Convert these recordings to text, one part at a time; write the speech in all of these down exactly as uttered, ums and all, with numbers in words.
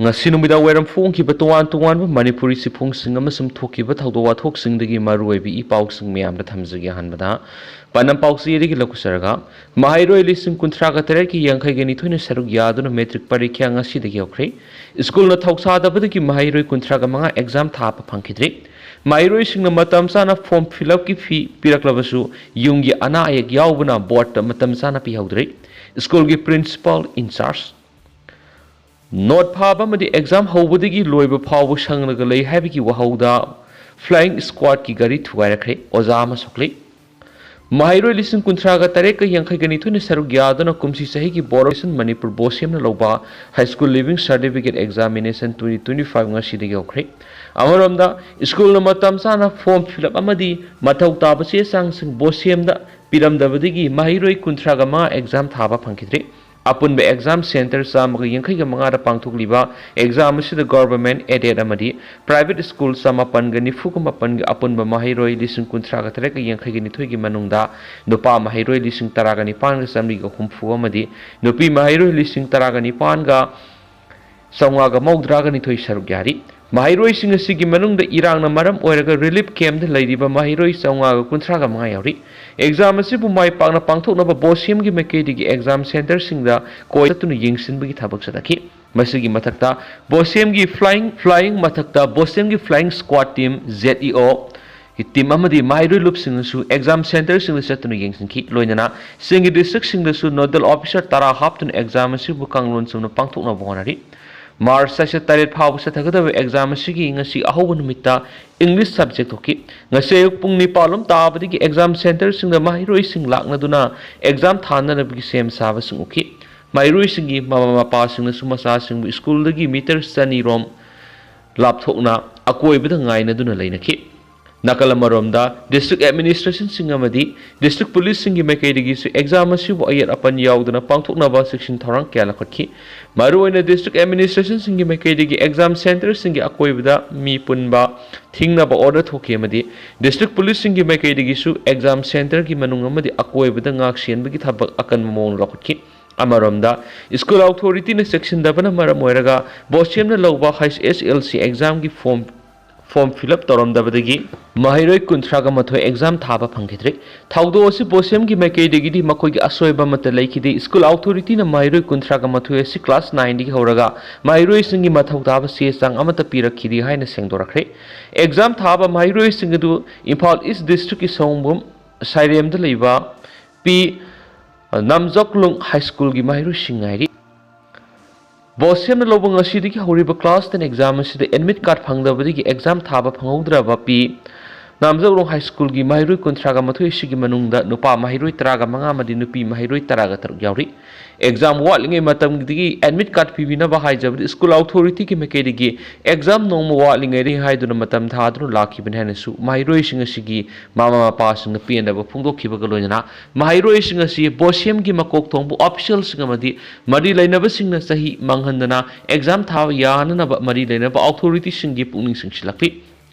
ꯉꯁꯤ ꯅꯨꯃꯤꯗꯥꯡ ꯋꯥꯏꯔꯝ ꯐꯣꯡꯈꯤꯕ ꯇꯣꯉꯥꯟ ꯇꯣꯉꯥꯟꯕ ꯃꯅꯤꯄꯨꯔꯤ ꯆꯦꯐꯣꯡꯁꯤꯡ ꯑꯃꯁꯨꯡ ꯊꯣꯛꯈꯤꯕ ꯊꯧꯗꯣꯛ ꯋꯥꯊꯣꯛꯁꯤꯡꯗꯒꯤ ꯃꯔꯨꯑꯣꯏꯕ ꯏ ꯄꯥꯎꯁꯤꯡ ꯃꯌꯥꯝꯗ ꯊꯝꯖꯒꯦ꯫ ꯑꯍꯥꯟꯕꯗ ꯄꯥꯟꯗꯝ ꯄꯥꯎꯆꯦꯗꯒꯤ ꯂꯧꯈꯠꯆꯔꯒ, ꯃꯍꯩꯔꯣꯏ ꯂꯤꯁꯤꯡ ꯀꯨꯟꯊ꯭ꯔꯥꯒ ꯇꯔꯦꯠꯀꯤ ꯌꯥꯡꯈꯩꯒ ꯅꯤꯊꯣꯏꯅ ꯁꯔꯨꯛ ꯌꯥꯗꯨꯅ ꯃꯦꯇ꯭ꯔꯤꯛ ꯄꯔꯤꯈ꯭ꯌꯥ ꯉꯁꯤꯗꯒꯤ ꯍꯧꯈ꯭ꯔꯦ꯫ ꯁ꯭ꯀꯨꯜꯅ ꯊꯧꯁꯥꯗꯕꯗꯒꯤ ꯃꯍꯩꯔꯣꯏ ꯀꯨꯟꯊ꯭ꯔꯥꯒ ꯃꯉꯥ ꯑꯦꯛꯖꯥꯝ ꯊꯥꯕ ꯐꯪꯈꯤꯗ꯭ꯔꯤ꯫ ꯃꯍꯩꯔꯣꯏꯁꯤꯡꯅ ꯃꯇꯝ ꯆꯥꯅ ꯐꯣꯔꯝ ꯐꯤꯜ ꯑꯞꯀꯤ ꯐꯤ ꯄꯤꯔꯛꯂꯕꯁꯨ ꯌꯨꯝꯒꯤ ꯑꯅꯥ ꯑꯌꯦꯛ ꯌꯥꯎꯕꯅ ꯕꯣꯔꯗꯇ ꯃꯇꯝ ꯆꯥꯅ ꯄꯤꯍꯧꯗ꯭ꯔꯤ꯫ ꯁ꯭ꯀꯨꯜꯒꯤ ꯄ꯭ꯔꯤꯟꯁꯤꯄꯥꯜ ꯏꯟꯆꯥꯔꯖ ꯅꯣꯠ ꯐꯥꯕ ꯑꯃꯗꯤ ꯑꯦꯛꯖꯥꯝ ꯍꯧꯕꯗꯒꯤ ꯂꯣꯏꯕ ꯐꯥꯎꯕ ꯁꯪꯂꯒ ꯂꯩ ꯍꯥꯏꯕꯒꯤ ꯋꯥꯍꯧꯗ ꯐ꯭ꯂꯥꯏꯌꯤꯡ ꯁ꯭ꯀ꯭ꯋꯥꯗꯀꯤ ꯒꯥꯔꯤ ꯊꯨꯒꯥꯏꯔꯛꯈ꯭ꯔꯦ꯫ ꯑꯣꯖꯥ ꯑꯃ ꯁꯣꯛꯂꯤ꯫ ꯃꯍꯩꯔꯣꯏ ꯂꯤꯁꯤꯡ ꯀꯨꯟꯊ꯭ꯔꯥꯒ ꯇꯔꯦꯠꯀ ꯌꯥꯡꯈꯩꯒ ꯅꯤꯊꯣꯏꯅ ꯁꯔꯨꯛ ꯌꯥꯗꯨꯅ ꯀꯨꯝꯁꯤ ꯆꯍꯤꯒꯤ ꯕꯣꯔꯣꯁꯟ ꯃꯅꯤꯄꯨꯔ ꯕꯣꯁꯦꯝꯅ ꯂꯧꯕ high school leaving certificate examination twenty twenty five ꯉꯁꯤꯗꯒꯤ ꯍꯧꯈ꯭ꯔꯦ꯫ ꯑꯃꯔꯣꯝꯗ, ꯁ꯭ꯀꯨꯜꯅ ꯃꯇꯝ ꯆꯥꯅ ꯐꯣꯔꯝ ꯐꯤꯜ ꯑꯞ ꯑꯃꯗꯤ ꯃꯊꯧ ꯇꯥꯕ ꯆꯦ ꯆꯥꯡꯁꯤꯡ ꯕꯣꯁꯦꯝꯗ ꯄꯤꯔꯝꯗꯕꯗꯒꯤ ꯃꯍꯩꯔꯣꯏ ꯀꯨꯟꯊ꯭ꯔꯥꯒ ꯃꯉꯥ ꯑꯦꯛꯖꯥꯝ ꯊꯥꯕ ꯐꯪꯈꯤꯗ꯭ꯔꯤ꯫ ꯑꯄꯨꯟꯕ ꯑꯦꯛꯖꯥꯝ ꯁꯦꯟꯇꯔ ꯆꯥꯝꯃꯒ ꯌꯥꯡꯈꯩꯒ ꯃꯉꯥꯗ ꯄꯥꯡꯊꯣꯛꯂꯤꯕ ꯑꯦꯛꯖꯥꯝ ꯑꯁꯤꯗ ꯒꯣꯚꯔꯟꯃꯦꯟꯠ ꯑꯦꯗꯦꯗ ꯑꯃꯗꯤ ꯄ꯭ꯔꯥꯏꯚꯦꯠ ꯁ꯭ꯀꯨꯜ ꯆꯃꯥꯄꯟꯒ ꯅꯤꯐꯨꯒ ꯃꯥꯄꯟꯒꯤ ꯑꯄꯨꯟꯕ ꯃꯍꯩꯔꯣꯏ ꯂꯤꯁꯤꯡ ꯀꯨꯟꯊ꯭ꯔꯥꯒ ꯇꯔꯦꯠꯀ ꯌꯥꯡꯈꯩꯒ ꯅꯤꯊꯣꯏꯒꯤ ꯃꯅꯨꯡꯗ ꯅꯨꯄꯥ ꯃꯍꯩꯔꯣꯏ ꯂꯤꯁꯤꯡ ꯇꯔꯥꯒ ꯅꯤꯄꯥꯟꯒ ꯆꯥꯃꯔꯤꯒ ꯍꯨꯝꯐꯨ ꯑꯃꯗꯤ ꯅꯨꯄꯤ ꯃꯍꯩꯔꯣꯏ ꯂꯤꯁꯤꯡ ꯇꯔꯥꯒ ꯅꯤꯄꯥꯟꯒ ꯆꯥꯝꯃꯉꯥꯒ ꯃꯧꯗ꯭ꯔꯥꯒ ꯅꯤꯊꯣꯏ ꯁꯔꯨꯛ ꯌꯥꯔꯤ꯫ ꯃꯍꯩꯔꯣꯏꯁꯤꯡ ꯑꯁꯤꯒꯤ ꯃꯅꯨꯡꯗ ꯏꯔꯥꯡꯅ ꯃꯔꯝ ꯑꯣꯏꯔꯒ ꯔꯤꯂꯤꯐ ꯀꯦꯝꯞꯇ ꯂꯩꯔꯤꯕ ꯃꯍꯩꯔꯣꯏ ꯆꯥꯝꯃꯉꯥꯒ ꯀꯨꯟꯊ꯭ꯔꯥꯒ ꯃꯉꯥ ꯌꯥꯎꯔꯤ꯫ ꯑꯦꯛꯖꯥꯝ ꯑꯁꯤꯕꯨ ꯃꯥꯏ ꯄꯥꯛꯅ ꯄꯥꯡꯊꯣꯛꯅꯕ ꯕꯣꯁꯦꯝꯒꯤ ꯃꯥꯏꯀꯩꯗꯒꯤ ꯑꯦꯛꯖꯥꯝ ꯁꯦꯟꯇꯔꯁꯤꯡꯗ ꯀꯣꯏ ꯆꯠꯇꯨꯅ ꯌꯦꯡꯁꯤꯟꯕꯒꯤ ꯊꯕꯛ ꯆꯠꯊꯈꯤ꯫ ꯃꯁꯤꯒꯤ ꯃꯊꯛꯇ ꯕꯣꯁꯦꯝꯒꯤ ꯐ꯭ꯂꯥꯏꯌꯤꯡ, ꯐ꯭ꯂꯥꯏꯌꯤꯡ ꯃꯊꯛꯇ ꯕꯣꯁꯦꯝꯒꯤ ꯐ꯭ꯂꯥꯏꯌꯤꯡ ꯁ꯭ꯀ꯭ꯋꯥꯗ ꯇꯤꯝ, ꯖꯦꯠ ꯏ ꯑꯣ, ꯇꯤꯝ ꯑꯃꯗꯤ ꯃꯍꯩꯔꯣꯏ ꯂꯨꯞꯁꯤꯡꯅꯁꯨ ꯑꯦꯛꯖꯥꯝ ꯁꯦꯟꯇꯔꯁꯤꯡꯗ ꯆꯠꯇꯨꯅ ꯌꯦꯡꯁꯤꯟꯈꯤ꯫ ꯂꯣꯏꯅꯅ ꯆꯤꯡꯒꯤ ꯗꯤꯁꯇ꯭ꯔꯤꯛꯁꯤꯡꯗꯁꯨ ꯅꯣꯗꯦꯜ ꯑꯣꯐꯤꯁꯥꯔ ꯇꯔꯥ ꯍꯥꯞꯇꯨꯅ ꯑꯦꯛꯖꯥꯝ ꯑꯁꯤꯕꯨ ꯀꯥꯡꯂꯣꯟ ꯆꯨꯝꯅ ꯄꯥꯡꯊꯣꯛꯅꯕ ꯍꯣꯠꯅꯔꯤ꯫ ꯃꯥꯔꯆ ꯇꯔꯥꯇꯔꯦꯠ ꯐꯥꯎꯕ ꯆꯠꯊꯒꯗꯕ ꯑꯦꯛꯖꯥꯝ ꯑꯁꯤꯒꯤ ꯉꯁꯤ ꯑꯍꯧꯕ ꯅꯨꯃꯤꯠꯇ ꯏꯪꯂꯤꯁ ꯁꯕꯖꯦꯛ ꯊꯣꯛꯈꯤ꯫ ꯉꯁꯤ ꯑꯌꯨꯛ ꯄꯨꯡ ꯅꯤꯄꯥꯜ ꯂꯣꯝ ꯇꯥꯕꯗꯒꯤ ꯑꯦꯛꯖꯥꯝ ꯁꯦꯟꯇꯔꯁꯤꯡꯗ ꯃꯍꯩꯔꯣꯏꯁꯤꯡ ꯂꯥꯛꯅꯗꯨꯅ ꯑꯦꯛꯖꯥꯝ ꯊꯥꯅꯅꯕꯒꯤ ꯁꯦꯝ ꯁꯥꯕꯁꯤꯡ ꯎꯈꯤ꯫ ꯃꯍꯩꯔꯣꯏꯁꯤꯡꯒꯤ ꯃꯃꯥ ꯃꯄꯥꯁꯤꯡꯅꯁꯨ ꯃꯆꯥꯁꯤꯡꯕꯨ ꯁ꯭ꯀꯨꯜꯗꯒꯤ ꯃꯤꯇꯔ ꯆꯅꯤ ꯔꯣꯝ ꯂꯥꯞꯊꯣꯛꯅ ꯑꯀꯣꯏꯕꯗ ꯉꯥꯏꯅꯗꯨꯅ ꯂꯩꯅꯈꯤ꯫ ꯅꯥꯀꯜ ꯑꯃꯔꯣꯝꯗ, ꯗꯤꯁꯇ꯭ꯔꯤꯛ ꯑꯦꯗꯃꯤꯅꯤꯁꯇ꯭ꯔꯦꯁꯟꯁꯤꯡ ꯑꯃꯗꯤ ꯗꯤꯁꯇ꯭ꯔꯤꯛ ꯄꯨꯂꯤꯁꯁꯤꯡꯒꯤ ꯃꯥꯏꯀꯩꯗꯒꯤꯁꯨ ꯑꯦꯛꯖꯥꯝ ꯑꯁꯤꯕꯨ ꯑꯌꯦꯠ ꯑꯄꯟ ꯌꯥꯎꯗꯅ ꯄꯥꯡꯊꯣꯛꯅꯕ ꯆꯦꯛꯁꯤꯟ ꯊꯧꯔꯥꯡ ꯀꯌꯥ ꯂꯧꯈꯠꯈꯤ꯫ ꯃꯔꯨꯑꯣꯏꯅ ꯗꯤꯁꯇ꯭ꯔꯤꯛ ꯑꯦꯗꯃꯤꯅꯤꯁꯇ꯭ꯔꯦꯁꯟꯁꯤꯡꯒꯤ ꯃꯥꯏꯀꯩꯗꯒꯤ ꯑꯦꯛꯖꯥꯝ ꯁꯦꯟꯇꯔꯁꯤꯡꯒꯤ ꯑꯀꯣꯏꯕꯗ ꯃꯤ ꯄꯨꯟꯕ ꯊꯤꯡꯅꯕ ꯑꯣꯔꯗꯔ ꯊꯣꯛꯈꯤ ꯑꯃꯗꯤ ꯗꯤꯁꯇ꯭ꯔꯤꯛ ꯄꯨꯂꯤꯁꯁꯤꯡꯒꯤ ꯃꯥꯏꯀꯩꯗꯒꯤꯁꯨ ꯑꯦꯛꯖꯥꯝ ꯁꯦꯟꯇꯔꯒꯤ ꯃꯅꯨꯡ ꯑꯃꯗꯤ ꯑꯀꯣꯏꯕꯗ ꯉꯥꯛ ꯁꯦꯟꯕꯒꯤ ꯊꯕꯛ ꯑꯀꯟꯕ ꯃꯑꯣꯡꯗ ꯂꯧꯈꯠꯈꯤ꯫ ꯑꯃꯔꯣꯝꯗ, ꯁ꯭ꯀꯨꯜ ꯑꯣꯊꯣꯔꯤꯇꯤꯅ ꯆꯦꯛꯁꯤꯟꯗꯕꯅ ꯃꯔꯝ ꯑꯣꯏꯔꯒ ꯕꯣꯁꯦꯝꯅ ꯂꯧꯕ ꯍꯩꯆ ꯑꯦꯁ ꯑꯦꯜ ꯁꯤ ꯑꯦꯛꯖꯥꯝꯒꯤ ꯐꯣꯔꯝ ꯐꯣꯔꯝ ꯐꯤꯜ ꯑꯞ ꯇꯧꯔꯝꯗꯕꯗꯒꯤ ꯃꯍꯩꯔꯣꯏ ꯀꯨꯟꯊ꯭ꯔꯥꯒ ꯃꯥꯊꯣꯏ ꯑꯦꯛꯖꯥꯝ ꯊꯥꯕ ꯐꯪꯈꯤꯗ꯭ꯔꯦ꯫ ꯊꯧꯗꯣꯛ ꯑꯁꯤ ꯕꯣꯁꯦꯝꯒꯤ ꯃꯥꯏꯀꯩꯗꯒꯤꯗꯤ ꯃꯈꯣꯏꯒꯤ ꯑꯁꯣꯏꯕ ꯑꯃꯠꯇ ꯂꯩꯈꯤꯗꯦ꯫ ꯁ꯭ꯀꯨꯜ ꯑꯣꯊꯣꯔꯤꯇꯤꯅ ꯃꯍꯩꯔꯣꯏ ꯀꯨꯟꯊ꯭ꯔꯥꯒ ꯃꯥꯊꯣꯏ ꯑꯁꯤ ꯀ꯭ꯂꯥꯁ ꯅꯥꯏꯟꯗꯒꯤ ꯍꯧꯔꯒ ꯃꯍꯩꯔꯣꯏꯁꯤꯡꯒꯤ ꯃꯊꯧ ꯇꯥꯕ ꯆꯦ ꯆꯥꯡ ꯑꯃꯠꯇ ꯄꯤꯔꯛꯈꯤꯗꯦ ꯍꯥꯏꯅ ꯁꯦꯡꯗꯣꯔꯛꯈ꯭ꯔꯦ꯫ ꯑꯦꯛꯖꯥꯝ ꯊꯥꯕ ꯃꯍꯩꯔꯣꯏꯁꯤꯡ ꯑꯗꯨ ꯏꯝꯐꯥꯜ ꯏꯁ ꯗꯤꯁꯇ꯭ꯔꯤꯛꯀꯤ ꯁꯑꯣꯝꯕꯨꯝ ꯁꯥꯏꯔꯦꯝꯗ ꯂꯩꯕ ꯄꯤ ꯅꯥꯝꯖꯣꯛꯂꯨꯡ ꯍꯥꯏ ꯁ꯭ꯀꯨꯜꯒꯤ ꯃꯍꯩꯔꯣꯏꯁꯤꯡ ꯉꯥꯏꯔꯤ꯫ ꯕꯣꯁꯦꯝꯅ ꯂꯧꯕ ꯉꯁꯤꯗꯒꯤ ꯍꯧꯔꯤꯕ ꯀ꯭ꯂꯥꯁ ꯇꯦꯟ ꯑꯦꯛꯖꯥꯝ ꯑꯁꯤꯗ ꯑꯦꯗꯃꯤꯠ ꯀꯥꯔꯗ ꯐꯪꯗꯕꯗꯒꯤ ꯑꯦꯛꯖꯥꯝ ꯊꯥꯕ ꯐꯪꯍꯧꯗ꯭ꯔꯕ ꯄꯤ ꯅꯥꯝꯖꯧꯔꯣꯡ ꯍꯥꯏ ꯁ꯭ꯀꯨꯜꯒꯤ ꯃꯍꯩꯔꯣꯏ ꯀꯨꯟꯊ꯭ꯔꯥꯒ ꯃꯥꯊꯣꯏ ꯑꯁꯤꯒꯤ ꯃꯅꯨꯡꯗ ꯅꯨꯄꯥ ꯃꯍꯩꯔꯣꯏ ꯇꯔꯥꯒ ꯃꯉꯥ ꯑꯃꯗꯤ ꯅꯨꯄꯤ ꯃꯍꯩꯔꯣꯏ ꯇꯔꯥꯒ ꯇꯔꯨꯛ ꯌꯥꯎꯔꯤ꯫ ꯑꯦꯛꯖꯥꯝ ꯋꯥꯠꯂꯤꯉꯩ ꯃꯇꯝꯗꯒꯤ ꯑꯦꯗꯃꯤꯠ ꯀꯥꯔꯗ ꯄꯤꯕꯤꯅꯕ ꯍꯥꯏꯖꯕꯗ ꯁ꯭ꯀꯨꯜ ꯑꯣꯊꯣꯔꯤꯇꯤꯒꯤ ꯃꯥꯏꯀꯩꯗꯒꯤ ꯑꯦꯛꯖꯥꯝ ꯅꯣꯡꯃ ꯋꯥꯠꯂꯤꯉꯩꯗꯒꯤ ꯍꯥꯏꯗꯨꯅ ꯃꯇꯝ ꯊꯥꯗꯨꯅ ꯂꯥꯛꯈꯤꯕꯅꯤ ꯍꯥꯏꯅꯁꯨ ꯃꯍꯩꯔꯣꯏꯁꯤꯡ ꯑꯁꯤꯒꯤ ꯃꯃꯥ ꯃꯄꯥꯁꯤꯡꯅ ꯄꯦꯟꯗꯕ ꯐꯣꯡꯗꯣꯛꯈꯤꯕꯒ ꯂꯣꯏꯅꯅ ꯃꯍꯩꯔꯣꯏꯁꯤꯡ ꯑꯁꯤ ꯕꯣꯁꯦꯝꯒꯤ ꯃꯀꯣꯛ ꯊꯣꯡꯕ ꯑꯣꯐꯤꯁꯤꯌꯦꯜꯁꯤꯡ ꯑꯃꯗꯤ ꯃꯔꯤ ꯂꯩꯅꯕꯁꯤꯡꯅ ꯆꯍꯤ ꯃꯥꯡꯍꯟꯗꯅ ꯑꯦꯛꯖꯥꯝ ꯊꯥꯕ ꯌꯥꯅꯅꯕ ꯃꯔꯤ ꯂꯩꯅꯕ ꯑꯣꯊꯣꯔꯤꯇꯤꯁꯤꯡꯒꯤ ꯄꯨꯛꯅꯤꯡ ꯆꯤꯡꯁꯤꯜꯂꯛꯂꯤ꯫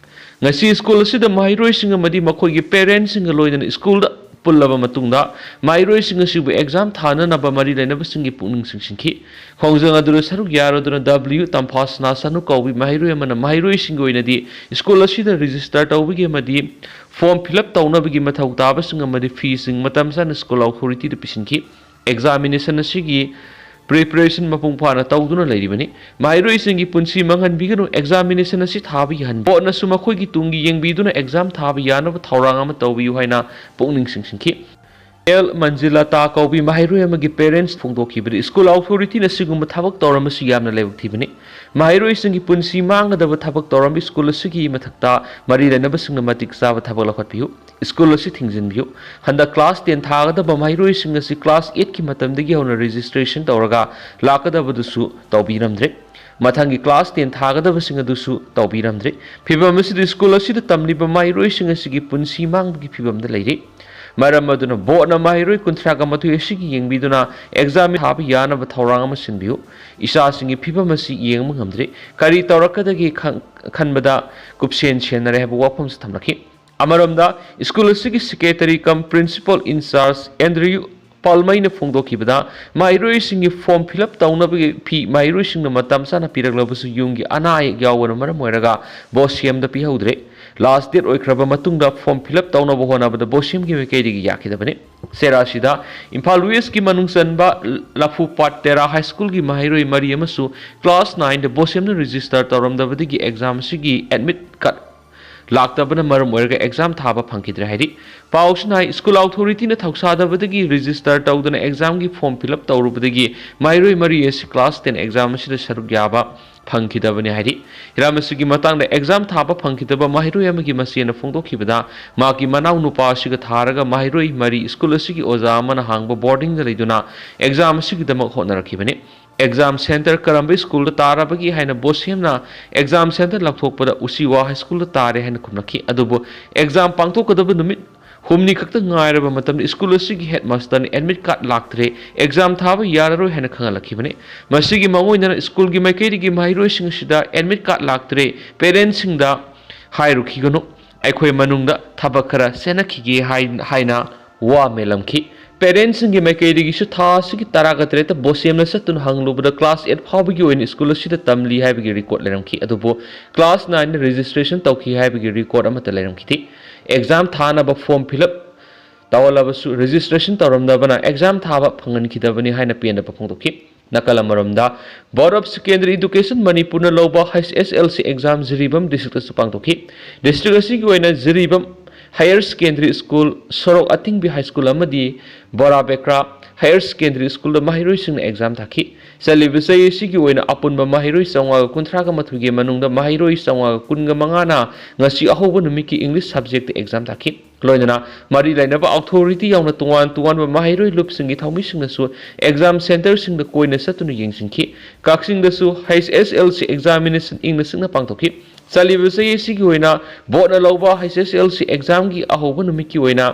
ꯉꯁꯤ ꯁ꯭ꯀꯨꯜ ꯑꯁꯤꯗ ꯃꯍꯩꯔꯣꯏꯁꯤꯡ ꯑꯃꯗꯤ ꯃꯈꯣꯏꯒꯤ ꯄꯦꯔꯦꯟꯁꯁꯤꯡꯒ ꯂꯣꯏꯅꯅ ꯁ꯭ꯀꯨꯜꯗ ꯄꯨꯜꯂꯕ ꯃꯇꯨꯡꯗ ꯃꯍꯩꯔꯣꯏꯁꯤꯡ ꯑꯁꯤꯕꯨ ꯑꯦꯛꯖꯥꯝ ꯊꯥꯅꯅꯕ ꯃꯔꯤ ꯂꯩꯅꯕꯁꯤꯡꯒꯤ ꯄꯨꯛꯅꯤꯡ ꯆꯤꯡꯁꯤꯟꯈꯤ꯫ ꯈꯣꯡꯖꯪ ꯑꯗꯨꯗ ꯁꯔꯨꯛ ꯌꯥꯔꯗꯨꯅ ꯗꯕ꯭ꯂꯤꯌꯨ ꯇꯝꯐꯥꯁꯅꯥ ꯁꯅꯨ ꯀꯧꯕꯤ ꯃꯍꯩꯔꯣꯏ ꯑꯃꯅ ꯃꯍꯩꯔꯣꯏꯁꯤꯡꯒꯤ ꯑꯣꯏꯅꯗꯤ ꯁ꯭ꯀꯨꯜ ꯑꯁꯤꯗ ꯔꯦꯖꯤꯁꯇꯔ ꯇꯧꯕꯒꯤ ꯑꯃꯗꯤ ꯐꯣꯔꯝ ꯐꯤꯜ ꯑꯞ ꯇꯧꯅꯕꯒꯤ ꯃꯊꯧ ꯇꯥꯕꯁꯤꯡ ꯑꯃꯗꯤ ꯐꯤꯁꯤꯡ ꯃꯇꯝ ꯆꯥꯅ ꯁ꯭ꯀꯨꯜ ꯑꯣꯊꯣꯔꯤꯇꯤꯗ ꯄꯤꯁꯤꯟꯈꯤ꯫ ꯑꯦꯛꯖꯥꯃꯤꯅꯦꯁꯟ ꯑꯁꯤꯒꯤ ꯄ꯭ꯔꯤꯄꯦꯔꯦꯁꯟ ꯃꯄꯨꯡ ꯐꯥꯅ ꯇꯧꯗꯨꯅ ꯂꯩꯔꯤꯕꯅꯤ꯫ ꯃꯍꯩꯔꯣꯏꯁꯤꯡꯒꯤ ꯄꯨꯟꯁꯤ ꯃꯥꯡꯍꯟꯕꯤꯒꯅꯨ, ꯑꯦꯛꯖꯥꯃꯤꯅꯦꯁꯟ ꯑꯁꯤ ꯊꯥꯕ ꯌꯥꯍꯟꯕꯤꯌꯨ꯫ ꯕꯣꯔꯗꯅꯁꯨ ꯃꯈꯣꯏꯒꯤ ꯇꯨꯡꯒꯤ ꯌꯦꯡꯕꯤꯗꯨꯅ ꯑꯦꯛꯖꯥꯝ ꯊꯥꯕ ꯌꯥꯅꯕ ꯊꯧꯔꯥꯡ ꯑꯃ ꯇꯧꯕꯤꯌꯨ ꯍꯥꯏꯅ ꯄꯨꯛꯅꯤꯡ ꯆꯤꯡꯁꯤꯟꯈꯤ꯫ ꯑꯦꯜ ꯃꯟꯖꯤꯂꯥꯇꯥ ꯀꯧꯕꯤ ꯃꯍꯩꯔꯣꯏ ꯑꯃꯒꯤ ꯄꯦꯔꯦꯟꯁ ꯐꯣꯡꯗꯣꯛꯈꯤꯕꯗ ꯁ꯭ꯀꯨꯜ ꯑꯣꯊꯣꯔꯤꯇꯤꯅ ꯁꯤꯒꯨꯝꯕ ꯊꯕꯛ ꯇꯧꯔꯝꯕꯁꯤ ꯌꯥꯝꯅ ꯂꯥꯏꯕꯛ ꯊꯤꯕꯅꯤ꯫ ꯃꯍꯩꯔꯣꯏꯁꯤꯡꯒꯤ ꯄꯨꯟꯁꯤ ꯃꯥꯡꯒꯗꯕ ꯊꯕꯛ ꯇꯧꯔꯝꯕ ꯁ꯭ꯀꯨꯜ ꯑꯁꯤꯒꯤ ꯃꯊꯛꯇ ꯃꯔꯤ ꯂꯩꯅꯕꯁꯤꯡꯅ ꯃꯇꯤꯛ ꯆꯥꯕ ꯊꯕꯛ ꯂꯧꯈꯠꯄꯤꯌꯨ꯫ ꯁ꯭ꯀꯨꯜ ꯑꯁꯤ ꯊꯤꯡꯖꯤꯟꯕꯤꯌꯨ꯫ ꯍꯟꯗꯛ ꯀ꯭ꯂꯥꯁ ꯇꯦꯟ ꯊꯥꯒꯗꯕ ꯃꯍꯩꯔꯣꯏꯁꯤꯡ ꯑꯁꯤ ꯀ꯭ꯂꯥꯁ ꯑꯩꯠꯀꯤ ꯃꯇꯝꯗꯒꯤ ꯍꯧꯅ ꯔꯦꯖꯤꯁꯇ꯭ꯔꯦꯁꯟ ꯇꯧꯔꯒ ꯂꯥꯛꯀꯗꯕꯗꯨꯁꯨ ꯇꯧꯕꯤꯔꯝꯗ꯭ꯔꯦ꯫ ꯃꯊꯪꯒꯤ ꯀ꯭ꯂꯥꯁ ꯇꯦꯟ ꯊꯥꯒꯗꯕꯁꯤꯡ ꯑꯗꯨꯁꯨ ꯇꯧꯕꯤꯔꯝꯗ꯭ꯔꯦ꯫ ꯐꯤꯚꯝ ꯑꯁꯤꯗ ꯁ꯭ꯀꯨꯜ ꯑꯁꯤꯗ ꯇꯝꯂꯤꯕ ꯃꯍꯩꯔꯣꯏꯁꯤꯡ ꯑꯁꯤꯒꯤ ꯄꯨꯟꯁꯤ ꯃꯥꯡꯕꯒꯤ ꯐꯤꯚꯝꯗ ꯂꯩꯔꯤ꯫ ꯃꯔꯝ ꯑꯗꯨꯅ ꯕꯣꯔꯗꯅ ꯃꯍꯩꯔꯣꯏ ꯀꯨꯟꯊ꯭ꯔꯥꯒ ꯃꯥꯊꯣꯏ ꯑꯁꯤꯒꯤ ꯌꯦꯡꯕꯤꯗꯨꯅ ꯑꯦꯛꯖꯥꯝ ꯊꯥꯕ ꯌꯥꯅꯕ ꯊꯧꯔꯥꯡ ꯑꯃ ꯁꯤꯟꯕꯤꯌꯨ꯫ ꯏꯆꯥꯁꯤꯡꯒꯤ ꯐꯤꯚꯝ ꯑꯁꯤ ꯌꯦꯡꯕ ꯉꯝꯗ꯭ꯔꯤ꯫ ꯀꯔꯤ ꯇꯧꯔꯛꯀꯗꯒꯦ ꯈꯪ-, ꯈꯟꯕꯗ ꯀꯨꯞꯁꯦꯟ ꯁꯦꯟꯅꯔꯦ ꯍꯥꯏꯕ ꯋꯥꯐꯝꯁꯨ ꯊꯝꯂꯛꯈꯤ꯫ ꯑꯃꯔꯣꯝꯗ ꯁ꯭ꯀꯨꯜ ꯑꯁꯤꯒꯤ ꯁꯦꯀ꯭ꯔꯦꯇꯔꯤ ꯀꯝ ꯄ꯭ꯔꯤꯟꯁꯤꯄꯜ ꯏꯟꯆꯥꯔꯖ ꯑꯦꯟꯗ꯭ꯔꯤꯌꯨ ꯄꯥꯜꯃꯩꯅ ꯐꯣꯡꯗꯣꯛꯈꯤꯕꯗ, ꯃꯍꯩꯔꯣꯏꯁꯤꯡꯒꯤ form fill up ꯇꯧꯅꯕꯒꯤ fee ꯃꯍꯩꯔꯣꯏꯁꯤꯡꯅ ꯃꯇꯝ ꯆꯥꯅ ꯄꯤꯔꯛꯂꯕꯁꯨ ꯌꯨꯝꯒꯤ ꯑꯅꯥ ꯑꯌꯦꯛ ꯌꯥꯎꯕꯅ ꯃꯔꯝ ꯑꯣꯏꯔꯒ ꯕꯣꯁꯦꯝꯗ ꯄꯤꯍꯧꯗ꯭ꯔꯦ꯫ Last date ꯑꯣꯏꯈ꯭ꯔꯕ ꯃꯇꯨꯡꯗ form fill up ꯇꯧꯅꯕ ꯍꯣꯠꯅꯕꯗ ꯕꯣꯁꯦꯝꯒꯤ ꯃꯥꯏꯀꯩꯗꯒꯤ ꯌꯥꯈꯤꯗꯕꯅꯤ꯫ ꯆꯦꯔꯥꯁꯤꯗ ꯏꯝꯐꯥꯜ Westꯀꯤ ꯃꯅꯨꯡ ꯆꯟꯕ ꯂꯐꯨꯄꯥꯠ ꯇꯦꯔꯥ High Schoolꯒꯤ ꯃꯍꯩꯔꯣꯏ ꯃꯔꯤ ꯑꯃꯁꯨ class nineꯗ ꯕꯣꯁꯦꯝꯅ register ꯇꯧꯔꯝꯗꯕꯗꯒꯤ exam ꯑꯁꯤꯒꯤ admit card ꯂꯥꯛꯇꯕꯅ ꯃꯔꯝ ꯑꯣꯏꯔꯒ exam ꯊꯥꯕ ꯐꯪꯈꯤꯗ꯭ꯔꯦ ꯍꯥꯏꯔꯤ꯫ ꯄꯥꯎꯁꯤꯅ ꯍꯥꯏ, school authorityꯅ ꯊꯧꯁꯥꯗꯕꯗꯒꯤ register ꯇꯧꯗꯅ examꯒꯤ form fill up ꯇꯧꯔꯨꯕꯗꯒꯤ ꯃꯍꯩꯔꯣꯏ ꯃꯔꯤ ꯑꯁꯤ class ten exam ꯑꯁꯤꯗ ꯁꯔꯨꯛ ꯌꯥꯕ ꯐꯪꯈꯤꯗꯕꯅꯤ ꯍꯥꯏꯔꯤ꯫ ꯍꯤꯔꯝ ꯑꯁꯤꯒꯤ ꯃꯇꯥꯡꯗ exam ꯊꯥꯕ ꯐꯪꯈꯤꯗꯕ ꯃꯍꯩꯔꯣꯏ ꯑꯃꯒꯤ ꯃꯆꯦꯅ ꯐꯣꯡꯗꯣꯛꯈꯤꯕꯗ, ꯃꯍꯥꯛꯀꯤ ꯃꯅꯥꯎ ꯅꯨꯄꯥ ꯑꯁꯤꯒ ꯊꯥꯔꯒ ꯃꯍꯩꯔꯣꯏ ꯃꯔꯤ school ꯑꯁꯤꯒꯤ ꯑꯣꯖꯥ ꯑꯃꯅ ꯍꯥꯡꯕ boardingꯗ ꯂꯩꯗꯨꯅ exam ꯑꯁꯤꯒꯤꯗꯃꯛ ꯍꯣꯠꯅꯔꯛꯈꯤꯕꯅꯤ꯫ Exam centre ꯀꯔꯝꯕ schoolꯗ ꯇꯥꯔꯕꯒꯦ ꯍꯥꯏꯅ ꯕꯣꯁꯦꯝꯅ exam centre ꯂꯥꯎꯊꯣꯛꯄꯗ ꯎꯆꯤꯋꯥ High Schoolꯗ ꯇꯥꯔꯦ ꯍꯥꯏꯅ ꯈꯨꯝꯂꯛꯈꯤ꯫ ꯑꯗꯨꯕꯨ exam ꯄꯥꯡꯊꯣꯛꯀꯗꯕ ꯅꯨꯃꯤꯠ ꯍꯨꯝꯅꯤ ꯈꯛꯇ ꯉꯥꯏꯔꯕ ꯃꯇꯝꯗ school ꯑꯁꯤꯒꯤ headmasterꯅ admit card ꯂꯥꯛꯇ꯭ꯔꯦ, exam ꯊꯥꯕ ꯌꯥꯔꯔꯣꯏ ꯍꯥꯏꯅ ꯈꯪꯍꯜꯂꯛꯈꯤꯕꯅꯤ꯫ ꯃꯁꯤꯒꯤ ꯃꯑꯣꯡ ꯑꯣꯏꯅ schoolꯒꯤ ꯃꯥꯏꯀꯩꯗꯒꯤ ꯃꯍꯩꯔꯣꯏꯁꯤꯡ ꯑꯁꯤꯗ admit card ꯂꯥꯛꯇ꯭ꯔꯦ, parentsꯁꯤꯡꯗ ꯍꯥꯏꯔꯨꯈꯤꯒꯅꯨ, ꯑꯩꯈꯣꯏ ꯃꯅꯨꯡꯗ ꯊꯕꯛ ꯈꯔ ꯆꯦꯟꯅꯈꯤꯒꯦ ꯍꯥꯏ-, ꯍꯥꯏꯅ ꯋꯥ ꯃꯦꯜꯂꯝꯈꯤ꯫ Parentsꯁꯤꯡꯒꯤ ꯃꯥꯏꯀꯩꯗꯒꯤꯁꯨ ꯊꯥ ꯑꯁꯤꯒꯤ ꯇꯔꯥꯒ ꯇꯔꯦꯠꯇ ꯕꯣꯁꯦꯝꯅ ꯆꯠꯇꯨꯅ ꯍꯪꯂꯨꯕꯗ class eight ꯐꯥꯎꯕꯒꯤ ꯑꯣꯏꯅ school ꯑꯁꯤꯗ ꯇꯝꯂꯤ ꯍꯥꯏꯕꯒꯤ record ꯂꯩꯔꯝꯈꯤ꯫ ꯑꯗꯨꯕꯨ class nineꯗ registration ꯇꯧꯈꯤ ꯍꯥꯏꯕꯒꯤ record ꯑꯃꯠꯇ ꯂꯩꯔꯝꯈꯤꯗꯦ꯫ Exam ꯊꯥꯅꯕ form fill up ꯇꯧꯍꯜꯂꯕꯁꯨ registration ꯇꯧꯔꯝꯗꯕꯅ exam ꯊꯥꯕ ꯐꯪꯍꯟꯈꯤꯗꯕꯅꯤ ꯍꯥꯏꯅ ꯄꯦꯟꯗꯕ ꯐꯣꯡꯗꯣꯛꯈꯤ꯫ ꯅꯥꯀꯜ ꯑꯃꯔꯣꯝꯗ, Board of Secondary Education ꯃꯅꯤꯄꯨꯔꯅ ꯂꯧꯕ H S L C exam Jiribam districtꯇꯁꯨ ꯄꯥꯡꯊꯣꯛꯈꯤ꯫ District ꯑꯁꯤꯒꯤ ꯑꯣꯏꯅ ꯖꯤꯔꯤꯕꯥꯝ Higher Secondary School, ꯁꯣꯔꯣꯛ ꯑꯇꯤꯡꯕꯤ High School ꯑꯃꯗꯤ ꯕꯣꯔꯥ ꯕꯦꯀ꯭ꯔꯥ Higher Secondary Schoolꯗ ꯃꯍꯩꯔꯣꯏꯁꯤꯡꯅ exam ꯊꯥꯈꯤ꯫ ꯆꯠꯂꯤꯕ ꯆꯍꯤ ꯑꯁꯤꯒꯤ ꯑꯣꯏꯅ ꯑꯄꯨꯟꯕ ꯃꯍꯩꯔꯣꯏ ꯆꯥꯝꯃꯉꯥꯒ ꯀꯨꯟꯊ꯭ꯔꯥꯒ ꯃꯥꯊꯣꯏꯒꯤ ꯃꯅꯨꯡꯗ ꯃꯍꯩꯔꯣꯏ ꯆꯥꯝꯃꯉꯥꯒ ꯀꯨꯟꯒ ꯃꯉꯥꯅ ꯉꯁꯤ ꯑꯍꯧꯕ ꯅꯨꯃꯤꯠꯀꯤ English subjectꯇ exam ꯊꯥꯈꯤ꯫ ꯂꯣꯏꯅꯅ ꯃꯔꯤ ꯂꯩꯅꯕ authority ꯌꯥꯎꯅ ꯇꯣꯉꯥꯟ ꯇꯣꯉꯥꯟꯕ ꯃꯍꯩꯔꯣꯏ ꯂꯨꯞꯁꯤꯡꯒꯤ ꯊꯧꯃꯤꯁꯤꯡꯅꯁꯨ exam centreꯁꯤꯡꯗ ꯀꯣꯏꯅ ꯆꯠꯇꯨꯅ ꯌꯦꯡꯁꯤꯟꯈꯤ꯫ ꯀꯛꯆꯤꯡꯗꯁꯨ H S L C examination ꯏꯪꯅ ꯆꯤꯛꯅ ꯄꯥꯡꯊꯣꯛꯈꯤ꯫ ꯆꯠꯂꯤꯕ ꯆꯍꯤ ꯑꯁꯤꯒꯤ ꯑꯣꯏꯅ boardꯅ ꯂꯧꯕ H S L C examꯒꯤ ꯑꯍꯧꯕ ꯅꯨꯃꯤꯠꯀꯤ ꯑꯣꯏꯅ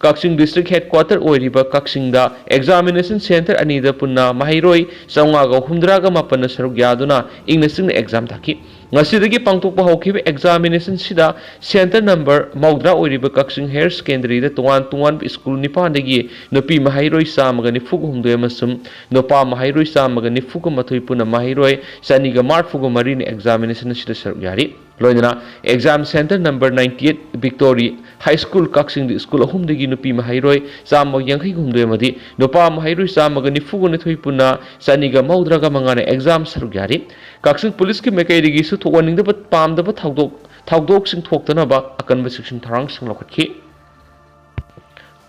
ꯀꯛꯆꯤꯡ district headquarter ꯑꯣꯏꯔꯤꯕ ꯀꯛꯆꯤꯡꯗ examination centre ꯑꯅꯤꯗ ꯄꯨꯟꯅ ꯃꯍꯩꯔꯣꯏ ꯆꯥꯝꯃꯉꯥꯒ ꯍꯨꯝꯗ꯭ꯔꯥꯒ ꯃꯥꯄꯟꯅ ꯁꯔꯨꯛ ꯌꯥꯗꯨꯅ ꯏꯪꯅ ꯆꯤꯛꯅ exam ꯊꯥꯈꯤ꯫ ꯉꯁꯤꯗꯒꯤ ꯄꯥꯡꯊꯣꯛꯄ ꯍꯧꯈꯤꯕ ꯑꯦꯛꯖꯥꯃꯤꯅꯦꯁꯟꯁꯤꯗ ꯁꯦꯟꯇꯔ ꯅꯝꯕꯔ ꯃꯧꯗ꯭ꯔꯥ ꯑꯣꯏꯔꯤꯕ ꯀꯛꯆꯤꯡ ꯍꯥꯌꯔ ꯁꯦꯀꯦꯟꯗꯔꯤꯗ ꯇꯣꯉꯥꯟ ꯇꯣꯉꯥꯟꯕ ꯁ꯭ꯀꯨꯜ ꯅꯤꯄꯥꯟꯗꯒꯤ ꯅꯨꯄꯤ ꯃꯍꯩꯔꯣꯏ ꯆꯥꯝꯃꯒ ꯅꯤꯐꯨ ꯍꯨꯝꯗꯣꯏ ꯑꯃꯁꯨꯡ ꯅꯨꯄꯥ ꯃꯍꯩꯔꯣꯏ ꯆꯥꯝꯃꯒ ꯅꯤꯐꯨꯒ ꯃꯥꯊꯣꯏ ꯄꯨꯟꯅ ꯃꯍꯩꯔꯣꯏ ꯆꯅꯤꯒ ꯃꯔꯤꯐꯨꯒ ꯃꯔꯤꯅ ꯑꯦꯛꯖꯥꯃꯤꯅꯦꯁꯟ ꯑꯁꯤꯗ ꯁꯔꯨꯛ ꯌꯥꯔꯤ꯫ ꯂꯣꯏꯅꯅ exam centre number ninety eight Victory high school Kakching school ꯑꯍꯨꯝꯗꯒꯤ ꯅꯨꯄꯤ ꯃꯍꯩꯔꯣꯏ ꯆꯥꯝꯃꯒ ꯌꯥꯡꯈꯩ ꯍꯨꯝꯗꯣꯏ ꯑꯃꯗꯤ ꯅꯨꯄꯥ ꯃꯍꯩꯔꯣꯏ ꯆꯥꯝꯃꯒ ꯅꯤꯐꯨꯒ ꯅꯤꯊꯣꯏ ꯄꯨꯟꯅ ꯆꯅꯤꯒ ꯃꯧꯗ꯭ꯔꯥꯒ ꯃꯉꯥꯅ ꯑꯦꯛꯖꯥꯝ ꯁꯔꯨꯛ ꯌꯥꯔꯤ꯫ ꯀꯛꯆꯤꯡ ꯄꯨꯂꯤꯁꯀꯤ ꯃꯥꯏꯀꯩꯗꯒꯤꯁꯨ ꯊꯣꯛꯍꯟꯅꯤꯡꯗꯕ ꯄꯥꯝꯗꯕ ꯊꯧꯗꯣꯛ ꯊꯧꯗꯣꯛꯁꯤꯡ ꯊꯣꯛꯇꯅꯕ ꯑꯀꯟꯕ ꯆꯦꯛꯁꯤꯟ ꯊꯧꯔꯥꯡꯁꯤꯡ ꯂꯧꯈꯠꯈꯤ꯫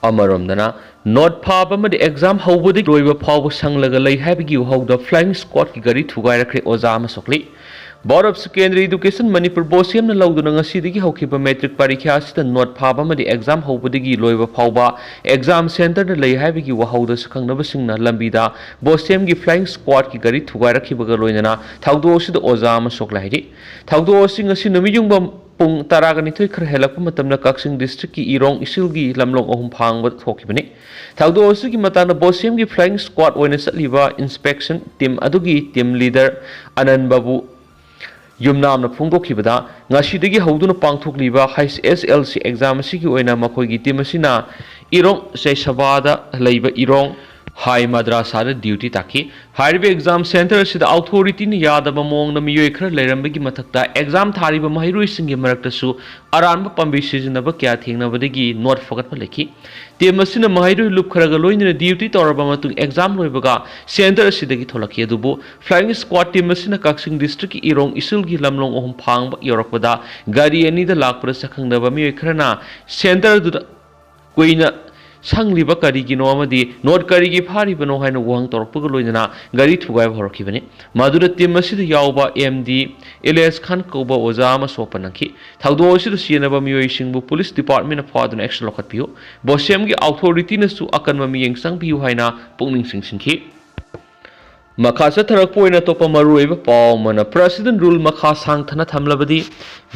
ꯑꯃꯔꯣꯝꯗꯅ, ꯅꯣꯠ ꯐꯥꯕ ꯑꯃꯗꯤ ꯑꯦꯛꯖꯥꯝ ꯍꯧꯕꯗꯒꯤ ꯂꯣꯏꯕ ꯐꯥꯎꯕ ꯁꯪꯂꯒ ꯂꯩ ꯍꯥꯏꯕꯒꯤ ꯋꯥꯍꯧꯗ ꯐ꯭ꯂꯥꯏꯌꯤꯡ ꯁ꯭ꯀ꯭ꯋꯥꯠꯀꯤ ꯒꯥꯔꯤ ꯊꯨꯒꯥꯏꯔꯛꯈ꯭ꯔꯦ, ꯑꯣꯖꯥ ꯑꯃ ꯁꯣꯛꯂꯤ꯫ ꯚꯥꯔꯠ ꯁꯨ ꯀꯦꯟꯗ꯭ꯔ ꯏꯗꯨꯀꯦꯁꯟ ꯃꯅꯤꯄꯨꯔ ꯕꯣꯁꯦꯝꯅ ꯂꯧꯗꯨꯅ ꯉꯁꯤꯗꯒꯤ ꯍꯧꯈꯤꯕ ꯃꯦꯇ꯭ꯔꯤꯛ ꯄꯔꯤꯈ꯭ꯌꯥ ꯑꯁꯤꯗ ꯅꯣꯠ ꯐꯥꯕ ꯑꯃꯗꯤ ꯑꯦꯛꯖꯥꯝ ꯍꯧꯕꯗꯒꯤ ꯂꯣꯏꯕ ꯐꯥꯎꯕ ꯑꯦꯛꯖꯥꯝ ꯁꯦꯟꯇꯔꯗ ꯂꯩ ꯍꯥꯏꯕꯒꯤ ꯋꯥꯍꯧꯗ ꯁꯛꯈꯪꯅꯕꯁꯤꯡꯅ ꯂꯝꯕꯤꯗ ꯕꯣꯁꯦꯝꯒꯤ ꯐ꯭ꯂꯥꯏꯌꯤꯡ ꯁ꯭ꯀ꯭ꯋꯥꯠꯀꯤ ꯒꯥꯔꯤ ꯊꯨꯒꯥꯏꯔꯛꯈꯤꯕꯒ ꯂꯣꯏꯅꯅ ꯊꯧꯗꯣꯛ ꯑꯁꯤꯗ ꯑꯣꯖꯥ ꯑꯃ ꯁꯣꯛꯂꯦ ꯍꯥꯏꯔꯤ꯫ ꯊꯧꯗꯣꯛ ꯑꯁꯤ ꯉꯁꯤ ꯅꯨꯃꯤꯠ ꯌꯨꯡꯕ ꯄꯨꯡ ꯇꯔꯥꯒ ꯅꯤꯊꯣꯏ ꯈꯔ ꯍꯦꯜꯂꯛꯄ ꯃꯇꯝꯗ ꯀꯛꯆꯤꯡ ꯗꯤꯁꯇ꯭ꯔꯤꯛꯀꯤ ꯏꯔꯣꯡ ꯏꯁꯤꯜꯒꯤ ꯂꯝꯂꯣꯡ ꯑꯍꯨꯝ ꯐꯥꯡꯕꯗ ꯊꯣꯛꯈꯤꯕꯅꯤ꯫ ꯊꯧꯗꯣꯛ ꯑꯁꯤꯒꯤ ꯃꯇꯥꯡꯗ ꯕꯣꯁꯦꯝꯒꯤ ꯐ꯭ꯂꯥꯏꯌꯤꯡ ꯁ꯭ꯀ꯭ꯋꯥꯠ ꯑꯣꯏꯅ ꯆꯠꯂꯤꯕ ꯏꯟꯁꯄꯦꯛꯁꯟ ꯇꯤꯝ ꯑꯗꯨꯒꯤ ꯇꯤꯝ ꯂꯤꯗꯔ ꯑꯅꯟ ꯕꯥꯕꯨ ꯌꯨꯝꯅꯥꯝꯅ ꯐꯣꯡꯗꯣꯛꯈꯤꯕꯗ, ꯉꯁꯤꯗꯒꯤ ꯍꯧꯗꯨꯅ ꯄꯥꯡꯊꯣꯛꯂꯤꯕ ꯍꯩꯆ ꯑꯦꯁ ꯑꯦꯜ ꯁꯤ ꯑꯦꯛꯖꯥꯝ ꯑꯁꯤꯒꯤ ꯑꯣꯏꯅ ꯃꯈꯣꯏꯒꯤ ꯇꯤꯝ ꯑꯁꯤꯅ ꯏꯔꯣꯡ ꯆꯩꯁꯕꯥꯗ ꯂꯩꯕ ꯏꯔꯣꯡ ꯍꯥꯏ ꯃꯗ꯭ꯔꯥꯁꯥꯗ ꯗ꯭ꯌꯨꯇꯤ ꯇꯥꯈꯤ꯫ ꯍꯥꯏꯔꯤꯕ ꯑꯦꯛꯖꯥꯝ ꯁꯦꯟꯇꯔ ꯑꯁꯤꯗ ꯑꯣꯊꯣꯔꯤꯇꯤꯅ ꯌꯥꯗꯕ ꯃꯑꯣꯡꯗ ꯃꯤꯑꯣꯏ ꯈꯔ ꯂꯩꯔꯝꯕꯒꯤ ꯃꯊꯛꯇ ꯑꯦꯛꯖꯥꯝ ꯊꯥꯔꯤꯕ ꯃꯍꯩꯔꯣꯏꯁꯤꯡꯒꯤ ꯃꯔꯛꯇꯁꯨ ꯑꯔꯥꯟꯕ ꯄꯥꯝꯕꯩ ꯁꯤꯖꯤꯟꯅꯕ ꯀꯌꯥ ꯊꯦꯡꯅꯕꯗꯒꯤ ꯅꯣꯠ ꯐꯒꯠꯄ ꯂꯩꯈꯤ꯫ ꯇꯤꯝ ꯑꯁꯤꯅ ꯃꯍꯩꯔꯣꯏ ꯂꯨꯞ ꯈꯔꯒ ꯂꯣꯏꯅꯅ ꯗ꯭ꯌꯨꯇꯤ ꯇꯧꯔꯕ ꯃꯇꯨꯡ ꯑꯦꯛꯖꯥꯝ ꯂꯣꯏꯕꯒ ꯁꯦꯟꯇꯔ ꯑꯁꯤꯗꯒꯤ ꯊꯣꯛꯂꯛꯈꯤ꯫ ꯑꯗꯨꯕꯨ ꯐ꯭ꯂꯥꯏꯌꯤꯡ ꯁ꯭ꯀ꯭ꯋꯥꯠ ꯇꯤꯝ ꯑꯁꯤꯅ ꯀꯛꯆꯤꯡ ꯗꯤꯁꯇ꯭ꯔꯤꯛꯀꯤ ꯏꯔꯣꯡ ꯏꯁꯤꯜꯒꯤ ꯂꯝꯂꯣꯡ ꯑꯍꯨꯝ ꯐꯥꯡꯕ ꯌꯧꯔꯛꯄꯗ ꯒꯥꯔꯤ ꯑꯅꯤꯗ ꯂꯥꯛꯄꯗ ꯁꯛꯈꯪꯗꯕ ꯃꯤꯑꯣꯏ ꯈꯔꯅ ꯁꯦꯟꯇꯔ ꯑꯗꯨꯗ ꯀꯨꯏꯅ ꯁꯪꯂꯤꯕ ꯀꯔꯤꯒꯤꯅꯣ ꯑꯃꯗꯤ ꯅꯣꯠ ꯀꯔꯤꯒꯤ ꯐꯥꯔꯤꯕꯅꯣ ꯍꯥꯏꯅ ꯋꯥꯍꯪ ꯇꯧꯔꯛꯄꯒ ꯂꯣꯏꯅꯅ ꯒꯥꯔꯤ ꯊꯨꯒꯥꯏꯕ ꯍꯧꯔꯛꯈꯤꯕꯅꯤ꯫ ꯃꯗꯨꯗ ꯇꯤꯝ ꯑꯁꯤꯗ ꯌꯥꯎꯕ ꯑꯦꯝ ꯗꯤ ꯏꯂꯦꯁ ꯈꯥꯟ ꯀꯧꯕ ꯑꯣꯖꯥ ꯑꯃ ꯁꯣꯛꯄ ꯅꯪꯈꯤ꯫ ꯊꯧꯗꯣꯛ ꯑꯁꯤꯗ ꯆꯦꯟꯅꯕ ꯃꯤꯑꯣꯏꯁꯤꯡꯕꯨ ꯄꯨꯂꯤꯁ ꯗꯤꯄꯥꯔꯠꯃꯦꯟꯅ ꯐꯥꯗꯨꯅ ꯑꯦꯛꯁꯟ ꯂꯧꯈꯠꯄꯤꯌꯨ, ꯕꯣꯁꯦꯝꯒꯤ ꯑꯣꯊꯣꯔꯤꯇꯤꯅꯁꯨ ꯑꯀꯟꯕ ꯃꯤꯠꯌꯦꯡ ꯆꯪꯕꯤꯌꯨ ꯍꯥꯏꯅ ꯄꯨꯛꯅꯤꯡ ꯆꯤꯡꯁꯤꯟꯈꯤ꯫ ꯃꯈꯥ ꯆꯠꯊꯔꯛꯄ ꯑꯣꯏꯅ ꯑꯇꯣꯞꯄ ꯃꯔꯨꯑꯣꯏꯕ ꯄꯥꯎ ꯑꯃꯅ, ꯄ꯭ꯔꯁꯤꯗꯦꯟ ꯔꯨꯜ ꯃꯈꯥ ꯁꯥꯡꯊꯅ ꯊꯝꯂꯕꯗꯤ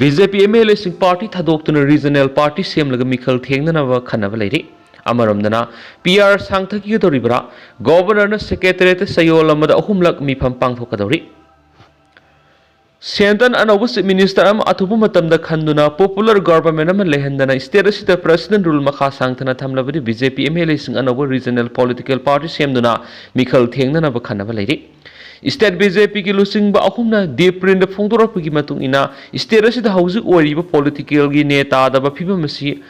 B J P M L ꯑꯦꯁꯤꯡ ꯄꯥꯔꯇꯤ ꯊꯥꯗꯣꯛꯇꯨꯅ ꯔꯤꯖꯅꯦꯜ ꯄꯥꯔꯇꯤ ꯁꯦꯝꯂꯒ ꯃꯤꯈꯜ ꯊꯦꯡꯅꯅꯕ ꯈꯟꯅꯕ ꯂꯩꯔꯤ꯫ ꯑꯃꯔꯣꯝꯗꯅ, ꯄꯤ ꯑꯥꯔ ꯁꯥꯡꯊꯈꯤꯒꯗꯧꯔꯤꯕ꯭ꯔꯥ? ꯒꯣꯕꯔꯅꯔꯅ ꯁꯦꯀ꯭ꯔꯦꯇꯔꯤꯌꯦꯠꯇ ꯆꯌꯣꯜ ꯑꯃꯗ ꯑꯍꯨꯝꯂꯛ ꯃꯤꯐꯝ ꯄꯥꯡꯊꯣꯛꯀꯗꯧꯔꯤ꯫ ꯁꯦꯟꯇꯟ ꯑꯅꯧꯕ Chief Minister ꯑꯃ ꯑꯊꯨꯕ ꯃꯇꯝꯗ ꯈꯟꯗꯨꯅ popular government ꯑꯃ ꯂꯩꯍꯟꯗꯅ state ꯑꯁꯤꯗ President rule ꯃꯈꯥ ꯁꯥꯡꯊꯅ ꯊꯝꯂꯕꯗꯤ B J P M L A ꯁꯤꯡ ꯑꯅꯧꯕ regional political party ꯁꯦꯝꯗꯨꯅ ꯃꯤꯈꯜ ꯊꯦꯡꯅꯅꯕ ꯈꯟꯅꯕ ꯂꯩꯔꯤ꯫ State B J P ꯒꯤ ꯂꯨꯆꯤꯡꯕ ꯑꯍꯨꯝꯅ deep print ꯐꯣꯡꯗꯣꯔꯛꯄꯒꯤ ꯃꯇꯨꯡ ꯏꯟꯅ state ꯑꯁꯤꯗ ꯍꯧꯖꯤꯛ ꯑꯣꯏꯔꯤꯕ political ꯒꯤ ꯅꯦ ꯇꯥꯗꯕ ꯐꯤꯕꯝ ꯑꯁꯤ